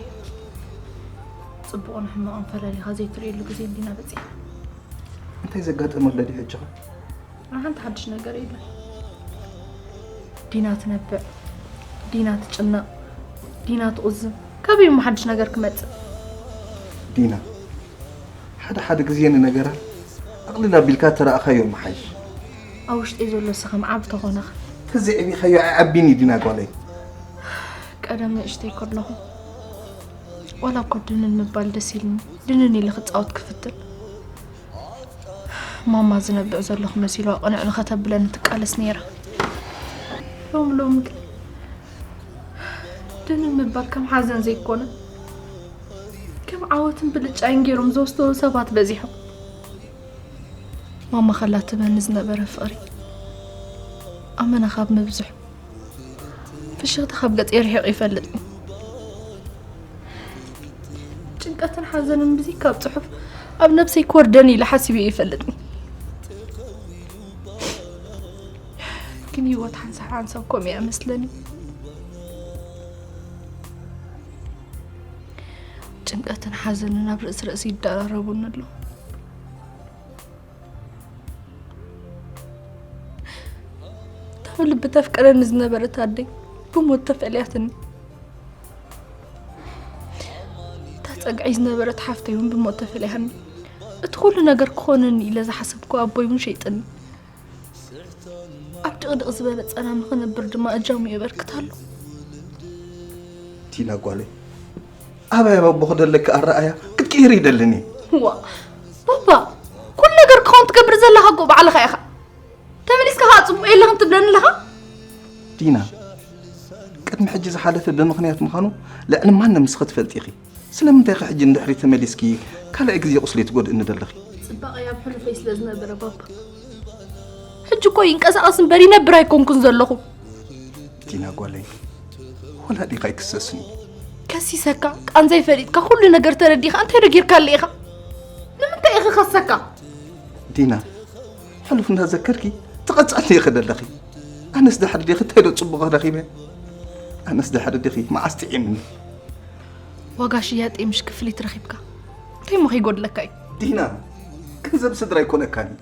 ጽቡቕን ሕማቕን ፈላሊኻ ዘይትርእየሉ ግዜ እንዲና በጺሕና። እንታይ ዘጋጠመ ኣሎ ድዩ ሕጂ ኸ? ሓንቲ ሓድሽ ነገር የለን። ዲና ትነብዕ፣ ዲና ትጭነቕ፣ ዲና ትቑዝም። ካበይ እሞ ሓድሽ ነገር ክመጽእ? ዲና፣ ሓደ ሓደ ግዜ ንነገራት ኣቕልል ኣቢልካ ተረኣኻዮ ምሓይሽ። ኣብ ውሽጠይ ዘሎ ስኸም ዓቢ ተኾነኸ? ተዘይዕቢኻዮ ኣይዓቢን እዩ ዲና ጓለይ። ቀደም ንእሽተይ ከለኹ ዋላ እኮ ድንን ምባል ደስ ኢልኒ ድንን ኢለ ክጻወት ክፍትን። ማማ ዝነብዕ ዘለኹ መሲልዋ ቅንዕ ንኸተብለኒ ትቃለስ ነይራ። ሎም ሎም ግን ድንን ምባል ከም ሓዘን ዘይኮነ ከም ዓወትን ብልጫይን ገይሮም ዝወስድዎ ሰባት በዚሖም። ማማ ከላ ትበኒ ዝነበረ ፍቕሪ ኣመና ካብ ምብዝሑ ፍሽኽታ ካብ ገጸይ ርሒቑ ይፈልጥኒ። ጭንቀትን ሓዘንን ብዘይካ ኣብ ጽሑፍ ኣብ ነብሰይ ክወርደኒ ኢለ ሓሲበ ይፈልጥኒ። ግን ህይወት ሓንሳብ ሓንሳብ ከምኡ እያ መስለኒ። ጭንቀትን ሓዘንን ኣብ ርእሲ ርእሲ ይደራረቡኒ ኣለዉ። እታ ብልቢ ተፍቅረኒ ዝነበረት ኣደይ ብሞት ተፈልያትኒ። እታ ጸግዐይ ዝነበረት ሓፍተይ እውን ብሞት ተፈልያትኒ። እቲ ኩሉ ነገር ክኾነኒ ኢለ ዝሓሰብኩ ኣቦይ እውን ሸይጥኒ። ኣብ ድቕድቕ ዝበለ ጸላም ንኽነብር ድማ እጃሙ የበርክት ኣሎ። ቲና ጓለይ፣ ኣበይ ኣቦ ክደለኪ ኣረኣያ ክትቅይሪ ይደልን እየ። ዋ ባባ፣ ኩሉ ነገር ክኸውን ትገብር ዘለኻ እኮ ባዕልኻ ኢኻ። ተመሊስካ ኸዓ ጽቡቕ የለኽን ትብለኒ ኣለኻ። ዲና፣ ቅድሚ ሕጂ ዝሓለፈ ብምኽንያት ምዃኑ ልዕሊ ማንም ንስኺ ትፈልጢ ኢኺ። ስለምንታይ ኢኺ ሕጂ ንድሕሪት ተመሊስኪ ካልኣይ ግዜ ቁስለይ ትጎድእኒ ዘለኺ? ጽባቐይ ኣብ ሕሉፈይ ስለ ዝነበረ ባባ። ሕጂ እኮ ይንቀሳቐስ እምበር ይነብር ኣይኮንኩን ዘለኹ። ዲና ጓለይ፣ ወላዲኻ ኣይክሰስን እዩ። ከሲሰካ ቃንዛይ ፈሊጥካ ኩሉ ነገር ተረዲኻ እንታይ ዶ ጌርካለይ ኢኻ? ንምንታይ ኢኺ ከሰካ? ዲና፣ ሕሉፍ እንዳዘከርኪ ትቐጽዕኒ ኢኺ ዘለኺ። ኣነስ ድሕሪ ዲኺ እንታይ ዶ ጽቡቕ ረኺበ? ኣነስ ድሕሪ ዲኺ መዓስ ጥዒምኒ? ዋጋ ሽያጠይ ምሽ ክፍሊት ረኺብካ እንታይ እሞ ከይጎድለካ እዩ? ዲና፣ ገንዘብ ስድራ ኣይኮነካን እዩ።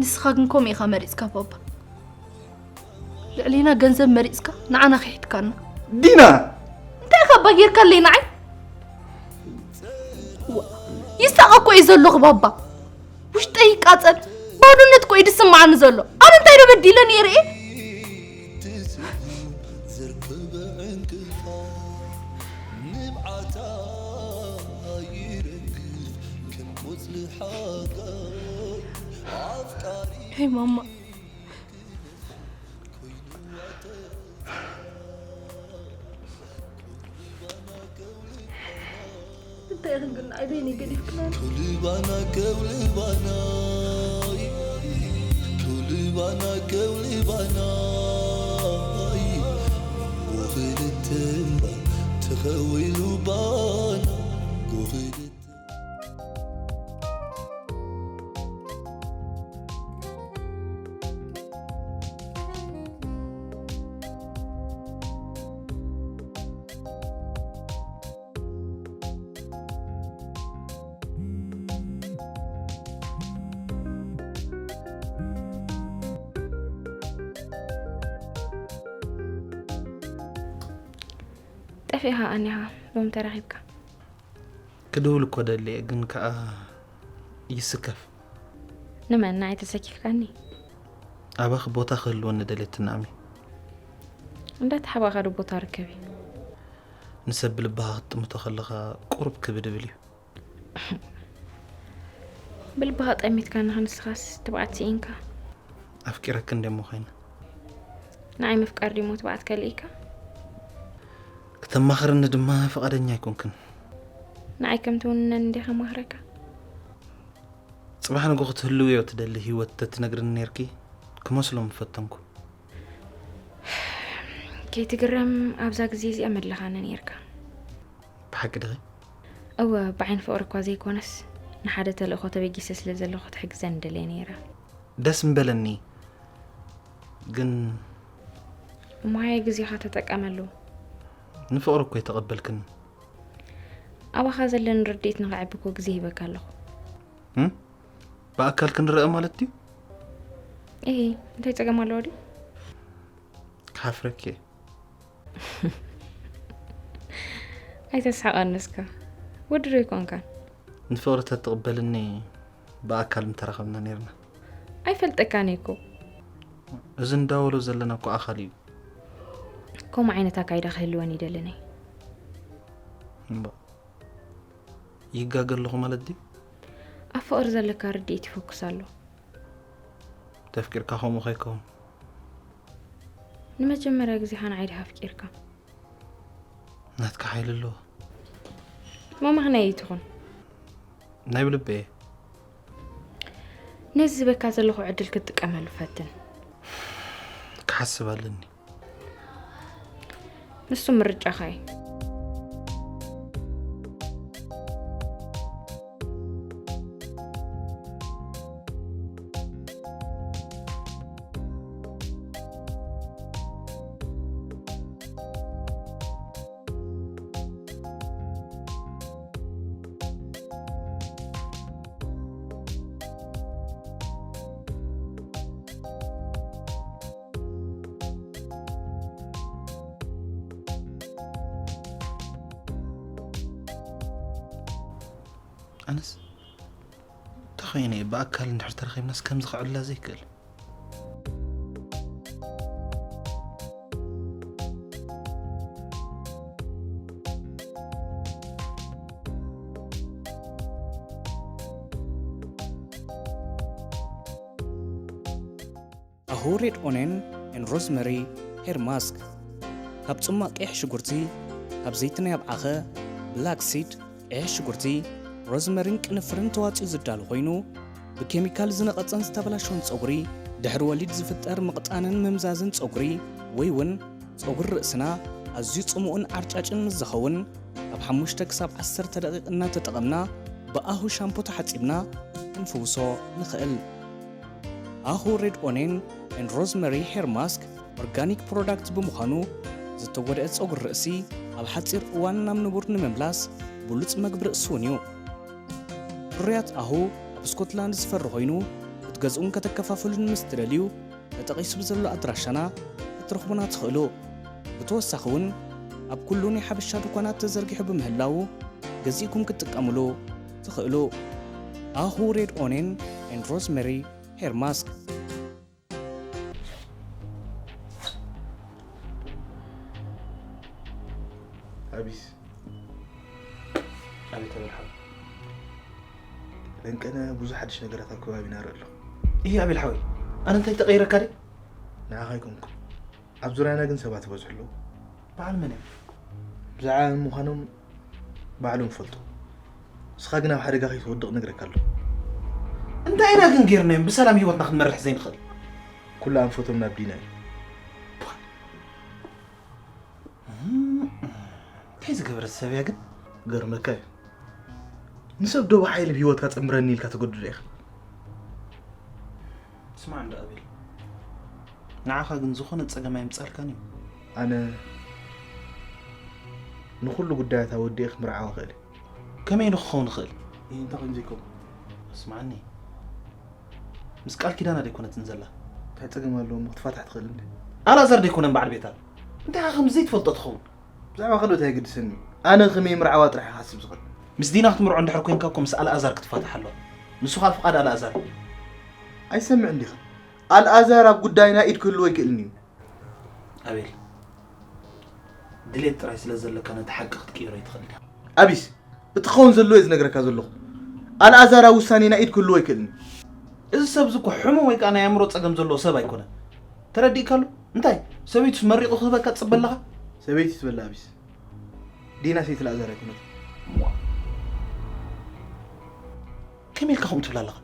ንስኻ ግን ከምኡ ኢኻ መሪጽካ ባባ። ልዕሌና ገንዘብ መሪጽካ ንዓና ክሒድካና። ዲና! እንታይ ኢኻ እባ ጌርካለይ ንዓይ? ዋ፣ ይሳቐ እኮ እዩ ዘለኹ ባባ። ውሽጠይ ይቃጸል፣ ባዶነት እኮ እዩ ዝስምዓኒ ዘሎ። ኣነ እንታይ ዶ በዲለ ነይረ እየ? ሄይ ማማ፣ እንታይ ኢኽን ግን ንዓይ በይነይ ገዲፍክናኒ? ከውልባና ከውልባና ከውልባና ከውልባና ጎኽልተ እምባ ተኸዊሉ ባና ጎኽልተ ጠፊእኻ ቀኒኻ ሎም ተረኺብካ። ክድውል እኮ ደልየ ግን ከኣ ይስከፍ። ንመን ንዓይ ተሰኪፍካኒ? ኣባኺ ቦታ ክህልወኒ ደልየ ትናኣሚ። እንዳተሓባእኻ ዶ ቦታ ርከብ እዩ? ንሰብ ብልብኻ ክትጥምቶ ከለኻ ቁሩብ ክብድብል እዩ። ብልብኻ ጠሚትካ ንኽንስኻስ ትብዓት ስኢንካ። ኣፍቂረኪ እንደ እሞ ኮይነ። ንዓይ ምፍቃር ድሞ ትብዓት ከልኢካ? ክተማኽርኒ ድማ ፍቓደኛ ኣይኮንክን። ንዓይ ከም ትውንነን እንደ ከማኽረካ። ጽባሕ ንጎ ክትህልውዮ ትደሊ ህይወት ተትነግርኒ ነርኪ ክመስሎ ምፈተንኩ። ከይትግረም ኣብዛ ግዜ እዚኣ መድለኻኒ ነርካ። ብሓቂ ድኺ? እወ፣ ብዓይኒ ፍቕሪ እኳ ዘይኮነስ ንሓደ ተልእኾ ተበጊሰ ስለ ዘለኹ ክትሕግዘኒ ደልየ ነይረ። ደስ ምበለኒ ግን እሞ ሃየ ግዜኻ ተጠቀመሉ። ንፍቕሪ እኮ ይተቐበልክኒ። ኣባኻ ዘለኒ ርድኢት ንኸዕቢ እኮ ግዜ ሂበካ ኣለኹ። እም? ብኣካል ክንረአ ማለት ድዩ? እሂ፣ እንታይ ጸገም ኣለዎ ድዩ? ክሓፍረኪ እየ። ኣይተስሕቐኒ እስከ። ወዲ ዶ ኣይኮንካን? ንፍቕሪ ተትቕበልኒ ብኣካል ምተራኸብና ነይርና። ኣይፈልጠካን እየ እኮ። እዚ እንዳበሎ ዘለና እኮ ኣኻሊ እዩ። ከምኡ ዓይነት ኣካይዳ ክህልወኒ ይደልን እየ። እምባ ይጋገ ኣለኹ ማለት ድዩ? ኣብ ፍቕሪ ዘለካ ርድኢት ይፈኩስ ኣሎ። ተፍቂርካ ከምኡ ከይከውን። ንመጀመርያ ግዜኻ ንዓይ ድኻ ኣፍቂርካ? ናትካ ሓይሊ ኣለዎ። መማኽናይ ኣይትኹን። ናይ ብልበ እየ። ነዚ ዝበካ ዘለኹ ዕድል ክትጥቀመሉ ፈትን። ክሓስብ ኣለኒ። ንሱ ምርጫኻ እዩ። ኣነስ ተኸይነ ብኣካል እንድሕር ተረኺብናስ ከምዚ ክዕላ ዘይክእል። ኣሁ ሬድ ኦኔን ኤን ሮዝመሪ ሄር ማስክ ካብ ጽማቕ ቀይሕ ሽጉርቲ ካብ ዘይቲ ናይ ኣብዓኸ ብላክ ሲድ ቀይሕ ሽጉርቲ ሮዝመሪን ቅንፍርን ተዋጺኡ ዝዳሎ ኮይኑ ብኬሚካል ዝነቐጸን ዝተበላሸወን ጸጉሪ ድሕሪ ወሊድ ዝፍጠር ምቕጣንን ምምዛዝን ጸጉሪ ወይ እውን ጸጉሪ ርእስና ኣዝዩ ጽሙእን ዓርጫጭን ምስ ዝኸውን ካብ ሓሙሽተ ክሳብ ዓሰርተ ደቂቕ እናተጠቐምና ብኣሁ ሻምፖ ተሓጺብና ክንፍውሶ ንኽእል። ኣሁ ሬድ ኦኔን ኤንድ ሮዝመሪ ሄር ማስክ ኦርጋኒክ ፕሮዳክት ብምዃኑ ዝተጎድአ ጸጉሪ ርእሲ ኣብ ሓጺር እዋን ናብ ንቡር ንምምላስ ብሉጽ መግቢ ርእሲ እውን እዩ። ፍርያት ኣሁ ኣብ ስኮትላንድ ዝፈሪ ኮይኑ ክትገዝኡን ከተከፋፍሉን ምስ ትደልዩ ተጠቒሱ ብዘሎ ኣድራሻና ክትረኽቡና ትኽእሉ። ብተወሳኺ እውን ኣብ ኩሉ ናይ ሓበሻ ድኳናት ተዘርጊሑ ብምህላዉ ገዚእኩም ክትጥቀምሉ ትኽእሉ። ኣሁ ሬድ ኦኔን ኤንድ ሮዝመሪ ሄር ማስክ። ኣቢስ ኣቤት ኣበርሃም ለንቀነ ብዙሕ ሓድሽ ነገራት ኣብ ከባቢና ርኢ ኣለኹ። እይ ኣቤል ሓወይ፣ ኣነ እንታይ ተቐይረካ ድየ? ንዓኻ ኣይኮንኩን፣ ኣብ ዙርያና ግን ሰባት ይበዝሑ ኣለዉ። በዓል መን እዮም? ብዛዕባ መን ምዃኖም ባዕሎም ይፈልጡ። ንስኻ ግን ኣብ ሓደጋ ከይትወድቕ ነግረካ ኣለኹ። እንታይ ኢና ግን ጌርናዮም ብሰላም ህይወትና ክንመርሕ ዘይንኽእል? ኩሉ ኣንፈቶም ናብ ዲና እዩ። እንታይ ዝገበረት ሰብ እያ ግን? ገርመካ እዩ። ንሰብ ዶ ብሓይሊ ህይወትካ ጸምረኒ ኢልካ ተገድዶ ኢኻ? ስማዕ እንዳ ኣቤል፣ ንዓኻ ግን ዝኾነ ጸገም ኣይምጻልካን እዩ። ኣነ ንኹሉ ጉዳያት ኣወዲኤ ክምርዓዋ ክእል እየ። ከመይ ኢሉ ክኸውን ይኽእል? ይህ እንታይ ከም ዘይከውን? ስማዕኒ፣ ምስ ቃል ኪዳና ደይኮነትን ዘላ? እንታይ ጸገም ኣለዎ እሞ ክትፋታሕ ትኽእል እንዴ? ኣልኣዛር ደይኮነን በዓል ቤታ? እንታይ ኢኻ ከምዚ ዘይትፈልጦ ትኸውን? ብዛዕባ ካልኦት ኣይገድሰኒ። ኣነ ከመይ ምርዓዋ ጥራሕ እየ ክሓስብ ዝኽእል። ምስ ዲና ክትምርዖ እንድሕር ኮንካ እኮ ምስ ኣልኣዛር ክትፋታሕ ኣለዋ። ንሱ ኸኣ ፍቓድ ኣልኣዛር እዩ። ኣይሰምዕን ዲኻ? ኣልኣዛር ኣብ ጉዳይና ኢድ ክህልዎ ኣይክእልን እዩ። ኣቤል፣ ድሌት ጥራይ ስለ ዘለካ ነቲ ሓቂ ክትቅይሮ ኣይትኽእል ኢኻ። ኣቢስ፣ እቲ ክኸውን ዘለዎ እየ ዝነግረካ ዘለኹ። ኣልኣዛር ኣብ ውሳኔና ኢድ ክህልዎ ኣይክእልን እዩ። እዚ ሰብ እዚ እኮ ሕሙም ወይ ከኣ ናይ ኣእምሮ ጸገም ዘለዎ ሰብ ኣይኮነን። ተረዲእካ ኣሎ? እንታይ? ሰበይቱስ መሪቑ ክህበካ ትጽበ ኣለኻ? ሰበይቲ ትበላ ኣቢስ። ዲና ሰይቲ ኣልኣዛር ኣይኮነትን። ከመይ ኢልካ ከምኡ ትብል ኣለኻ?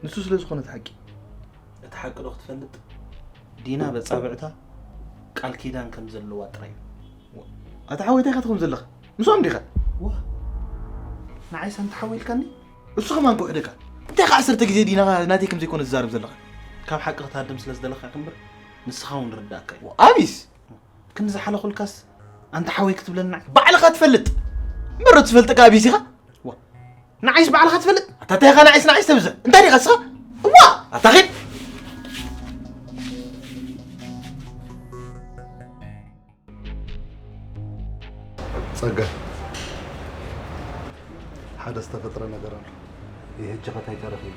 ንሱ ስለ ዝኾነ እቲ ሓቂ። እቲ ሓቂ ዶ ክትፈልጥ? ዲና በጻብዕታ ቃል ኪዳን ከም ዘለዋ ጥራይ እዩ። ኣታ ሓወይ እንታይ ኢኻ ትኸውን ዘለኻ? ምስኦም ዲኻ? ዋ፣ ንዓይስ ኣንታ ሓወይ ኢልካኒ? እሱ ከማን ክውሕደካ። እንታይ ኢኻ ዓሰርተ ግዜ ዲና ናተይ ከም ዘይኮነ ዝዛረብ ዘለኻ? ካብ ሓቂ ክትሃድም ስለ ዝደለኻ ኢኻ እምበር፣ ንስኻ እውን ርዳእካ እዩ። ኣቢስ! ክንዲ ዝሓለኹልካስ ኣንታ ሓወይ ክትብለኒ ንዓይ? ባዕልኻ ትፈልጥ። እምበር ትፈልጥካ ኣቢስ ኢኻ? ዋ፣ ንዓይስ ባዕልኻ ትፈልጥ? ኣታ እንታይ ኢኻ ንዓይስ ንዓይስ ተብዝሕ? እንታይ ዲኻ ንስኻ? እዋ! ኣታ ኺድ! ጸጋይ፣ ሓደ ዝተፈጥረ ነገር ኣሎ። ይህ ሕጂ ኸ እንታይ ተረኺቡ?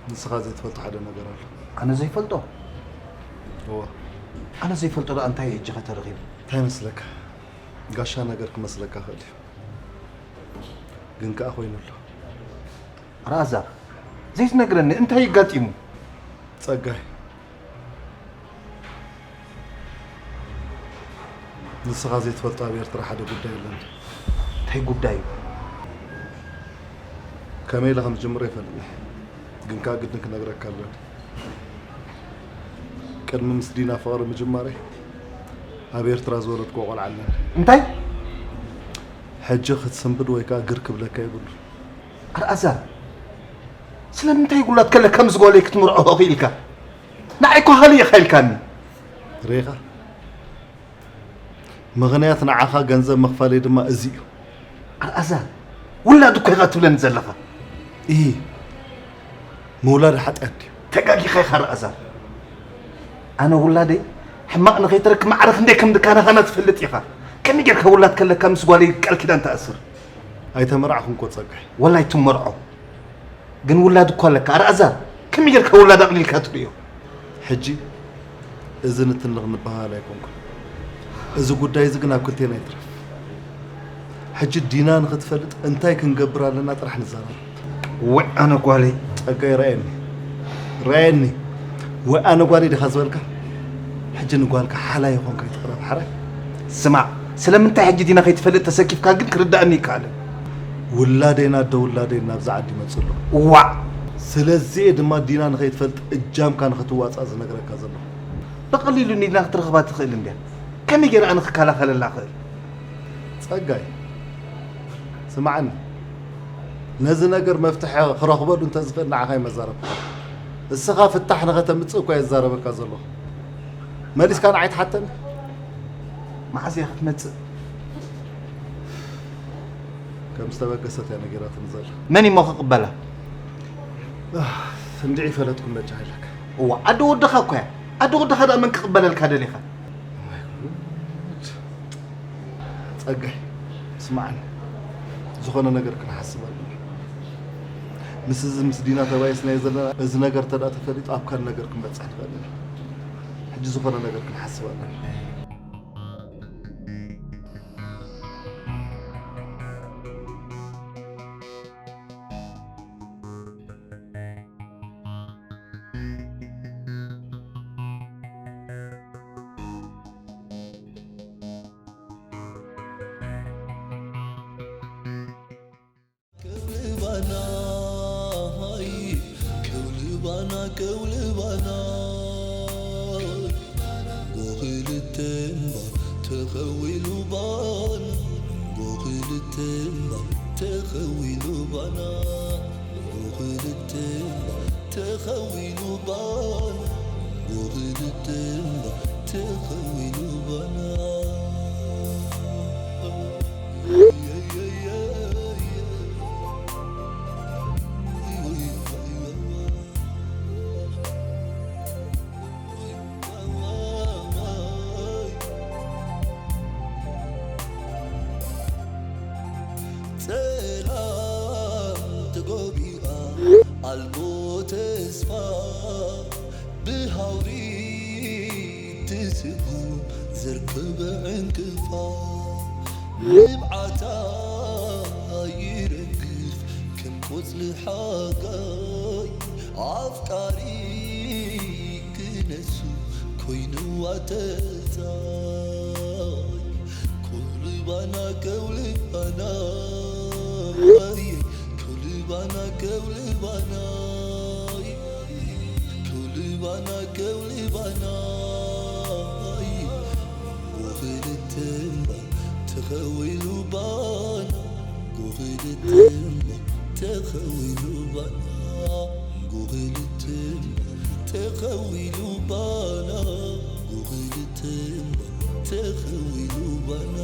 ንስኻ ዘይትፈልጦ ሓደ ነገር ኣሎ። ኣነ ዘይፈልጦ? እወ። ኣነ ዘይፈልጦ ደኣ እንታይ እዩ ሕጂ ኸ ተረኺቡ? እንታይ መስለካ? ጋሻ ነገር ክመስለካ ኽእል እዩ። ግን ከኣ ኮይኑ ኣሎ። ኣልኣዛር፣ ዘይትነግረኒ እንታይ እዩ ኣጋጢሙ? ጸጋይ፣ ንስኻ ዘይትፈልጦ ኣብ ኤርትራ ሓደ ጉዳይ ኣሎ እንድዩ። እንታይ ጉዳይ እዩ? ከመይ ኢለ ከም ዝጅምሮ ኣይፈልጥን እየ፣ ግን ከኣ ግድን ክነግረካ ኣለኒ። ቅድሚ ምስ ዲና ፍቕሪ ምጅማረይ ኣብ ኤርትራ ዝወለድክዎ ቆልዓ ኣለኒ። እንታይ? ሕጂ ክትስንብድ ወይ ከኣ ግር ክብለካ የብሉን። ኣልኣዛር፣ ስለምንታይ ውላድ ከለካ ምስ ጓለይ ክትምርዖ ኽኢልካ? ንዓይ እኮ ሃልይ ኢኻ ኢልካኒ። ርኢኻ? ምኽንያት ንዓኻ ገንዘብ ምኽፋለይ ድማ እዚ እዩ። ኣልኣዛር፣ ውላድ እኮ ኢኻ ትብለኒ ዘለኻ። እሂ፣ ምውላድ ሓጢኣት ድዩ? ተጋጊኻ ኢኻ ኣልኣዛር። ኣነ ውላደይ ሕማቕ ንኸይትረክብ ማዕረ ክንደይ ከም ድካናኻና ትፈልጥ ኢኻ። ከመይ ጌርካ ውላድ ከለካ ምስ ጓለይ ቃል ኪዳን ትኣስር? ኣይተመርዓኹን እኮ ጸጋይ። ወላ ኣይትመርዖ። ግን ውላድ እኮ ኣለካ። ኣልኣዛር፣ ከመይ ጌርካ ውላድ ኣቕሊልካ ትርእዮ? ሕጂ እዚ ንትንኽ ንበሃል ኣይኮንኩን። እዚ ጉዳይ እዚ ግን ኣብ ክልቴና ይትረፍ። ሕጂ ዲና ንኽትፈልጥ እንታይ ክንገብር ኣለና ጥራሕ ንዛረብ። ወይ ኣነ ጓለይ። ጸጋይ፣ ርኣየኒ። ርኣየኒ። ወይ ኣነ ጓለይ ዲኻ ዝበልካ? ሕጂ ንጓልካ ሓላይ ይኾንካ ይትቕረብ ሓራይ። ስማዕ፣ ስለምንታይ ሕጂ ዲና ከይትፈልጥ ተሰኪፍካ ግን ክርዳእኒ ይከኣልን። ውላደይ ናደ ውላደይ ናብዛ ዓዲ ይመጽእ ኣሎ። ዋዕ! ስለዚ እየ ድማ ዲና ንኸይትፈልጥ እጃምካ ንኽትዋጻእ ዝነግረካ ዘለኹ። ብቐሊሉ ዲና ክትረኽባ ትኽእል እንድያ። ከመይ ገይረ ኣነ ክከላኸለላ እኽእል? ጸጋይ፣ ስምዓኒ። ነዚ ነገር መፍትሒ ክረኽበሉ እንተዝኽእል ንዓኻ ይመዛረብካ። እስኻ ፍታሕ ንኸተምጽእ እኳ እየ ዝዛረበካ ዘለኹ። መሊስካ ንዓይ ትሓተኒ? መዓዝ እያ ክትመጽእ? ከም ዝተበገሰት እያ ነጊራትኒ ዘላ። መን እሞ ክቕበላ? ኣህ፣ እንድዒ ፈለጥኩም በጃ ኢለካ። እዋ፣ ኣደ ወድኻ እኮ እያ። ኣደ ወድኻ ደኣ መን ክቕበለልካ ደሊኻ? ጸጋይ፣ ስማዕኒ፣ ዝኾነ ነገር ክንሓስብ ኣለና። ምስ እዚ ምስ ዲና ተባይስናዮ ዘለና፣ እዚ ነገር እንተ ደኣ ተፈሊጡ ኣብ ካልእ ነገር ክንበጽሕ ንኽእል ኢና። ሕጂ ዝኾነ ነገር ክንሓስብ ኣለና። ከውልባና ጎኽልተምባ ተኸዊሉ ባና ጎኽልተምባ ተኸዊሉ ባና ጎኽልተምባ ተኸዊሉ ባና ጎኽልተምባ ተኸዊሉ ባና። ጸላም ተጎቢኣ ኣልቦ ተስፋ ብሃውሪ ትስጉም ዘርከበ ዕንቅፋ ንብዓታ ይረግፍ ከም ቆጽሊ ሓጋይ ኣፍቃሪ ክነሱ ኮይንዋ ተጻይ። ከውልባና ከውልባና ከውልባና ከውልባና ከውልባና ከውልባና ጎኽልተምባ ተኸዊሉ ባና ጎኽልተምባ ተኸዊሉ ባና ጎኽልተምባ ተኸዊሉ ባና ጎኽልተምባ ተኸዊሉ ባና።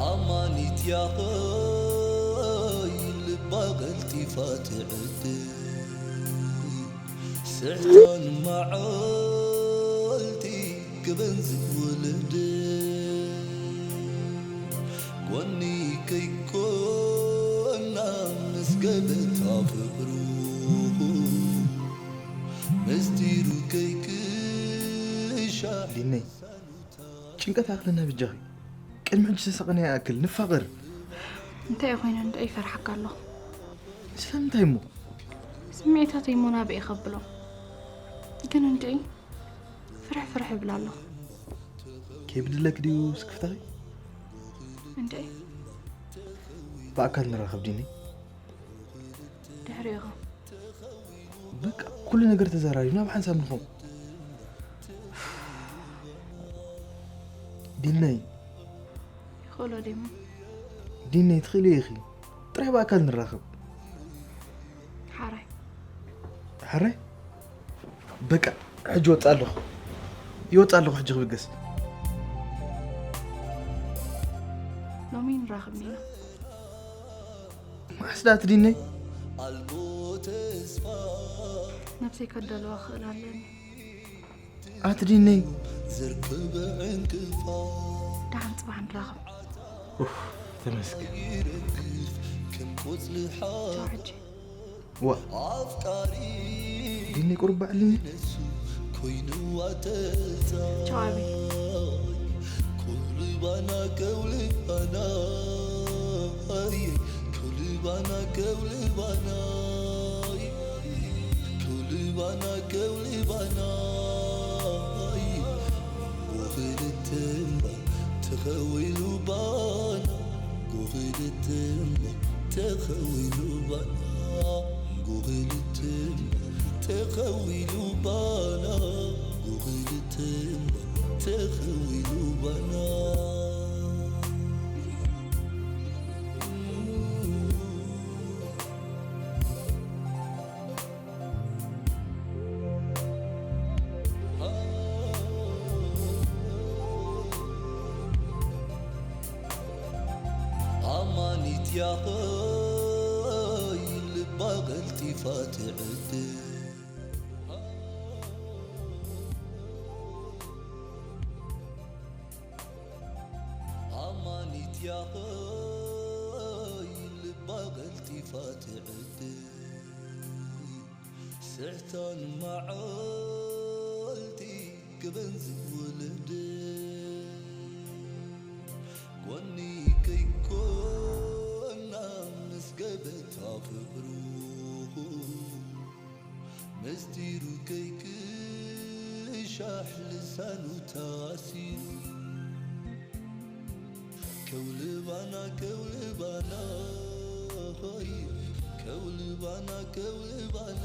ኣማኒት ያኸይ ልባ ቀልጢፋ ትዕድል ስሕታን መዓልቲ ክበን ዝወለደ ጎኒ ከይኮና ምስ ገበታ ፍቕሩ ምስጢሩ ከይክሻ ሊነይ፣ ጭንቀት ኣኽለና ብጃኺ። ቅድሚ ሕጂ ዝሰቐነ ይኣክል ንፋቐር። እንታይ እዩ ኮይነ እንድዒ ይፈርሓካ ኣለኹ። ስለምንታይ እሞ? ስምዒታተይ እሞ ናበይ ከብሎም? ግን እንድዒ ፍርሕ ፍርሕ እብል ኣለኹ። ከይብድለክ ድዩ ስክፍታኺ? እንድዒ ብኣካል ንራኸብ ዲኒ? ድሕሪኡ ኢኻ። በቃ ኩሉ ነገር ተዘራሪብና ብሓንሳብ ንኸው። ዲነይ። ይኽእሎ ዲሞ? ዲነይ ትኽእሊ ኢኺ። ጥራይ ብኣካል ንራኸብ። ሓራይ። ሓራይ? በቃ ሕጂ ወጽእ ኣለኹ። ይወጽእ ኣለኹ ሕጂ ክብገስ። ሎሚ ንራኸብ ኒና። መዓስ ደኣ ትድነይ? ነብሰይ ከዳልዋ ክኽእል ኣለኒ። ኣትድነይ። ደሓን ጽባሕ ንራኸብ። ኡፍ፣ ተመስገን። ቻው ሕጂ። ዋ። ዲኒ ቁሩብ ባዕልኒ። ቻው ኣቢ። ተኸዊሉ ባና ጉኽልትም ተኸዊሉ ባና ጉኽልትም ተኸዊሉ ባና ጉኽልትም ተኸዊሉ ባና። ኣማኒት ያኸይ ልባ ቀልጢፋ ትዕድል። ኣማኒት ያኸይ ልባ ቀልጢፋ ትዕድል። ስሕታን መዓልቲ ክበን ዝወለደ ጎኒ ከይኮና ምስ ገበታ ፍቕሩ ምስጢሩ ከይክሻሕ ልሳኑ ተኣሲሩ። ከውልባና ከውልባና ሆይ፣ ከውልባና ከውልባና፣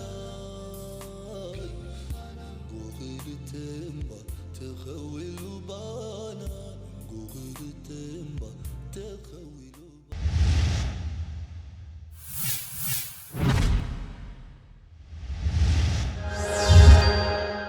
ጎኽልተ እምባ ተኸዊሉ ባና።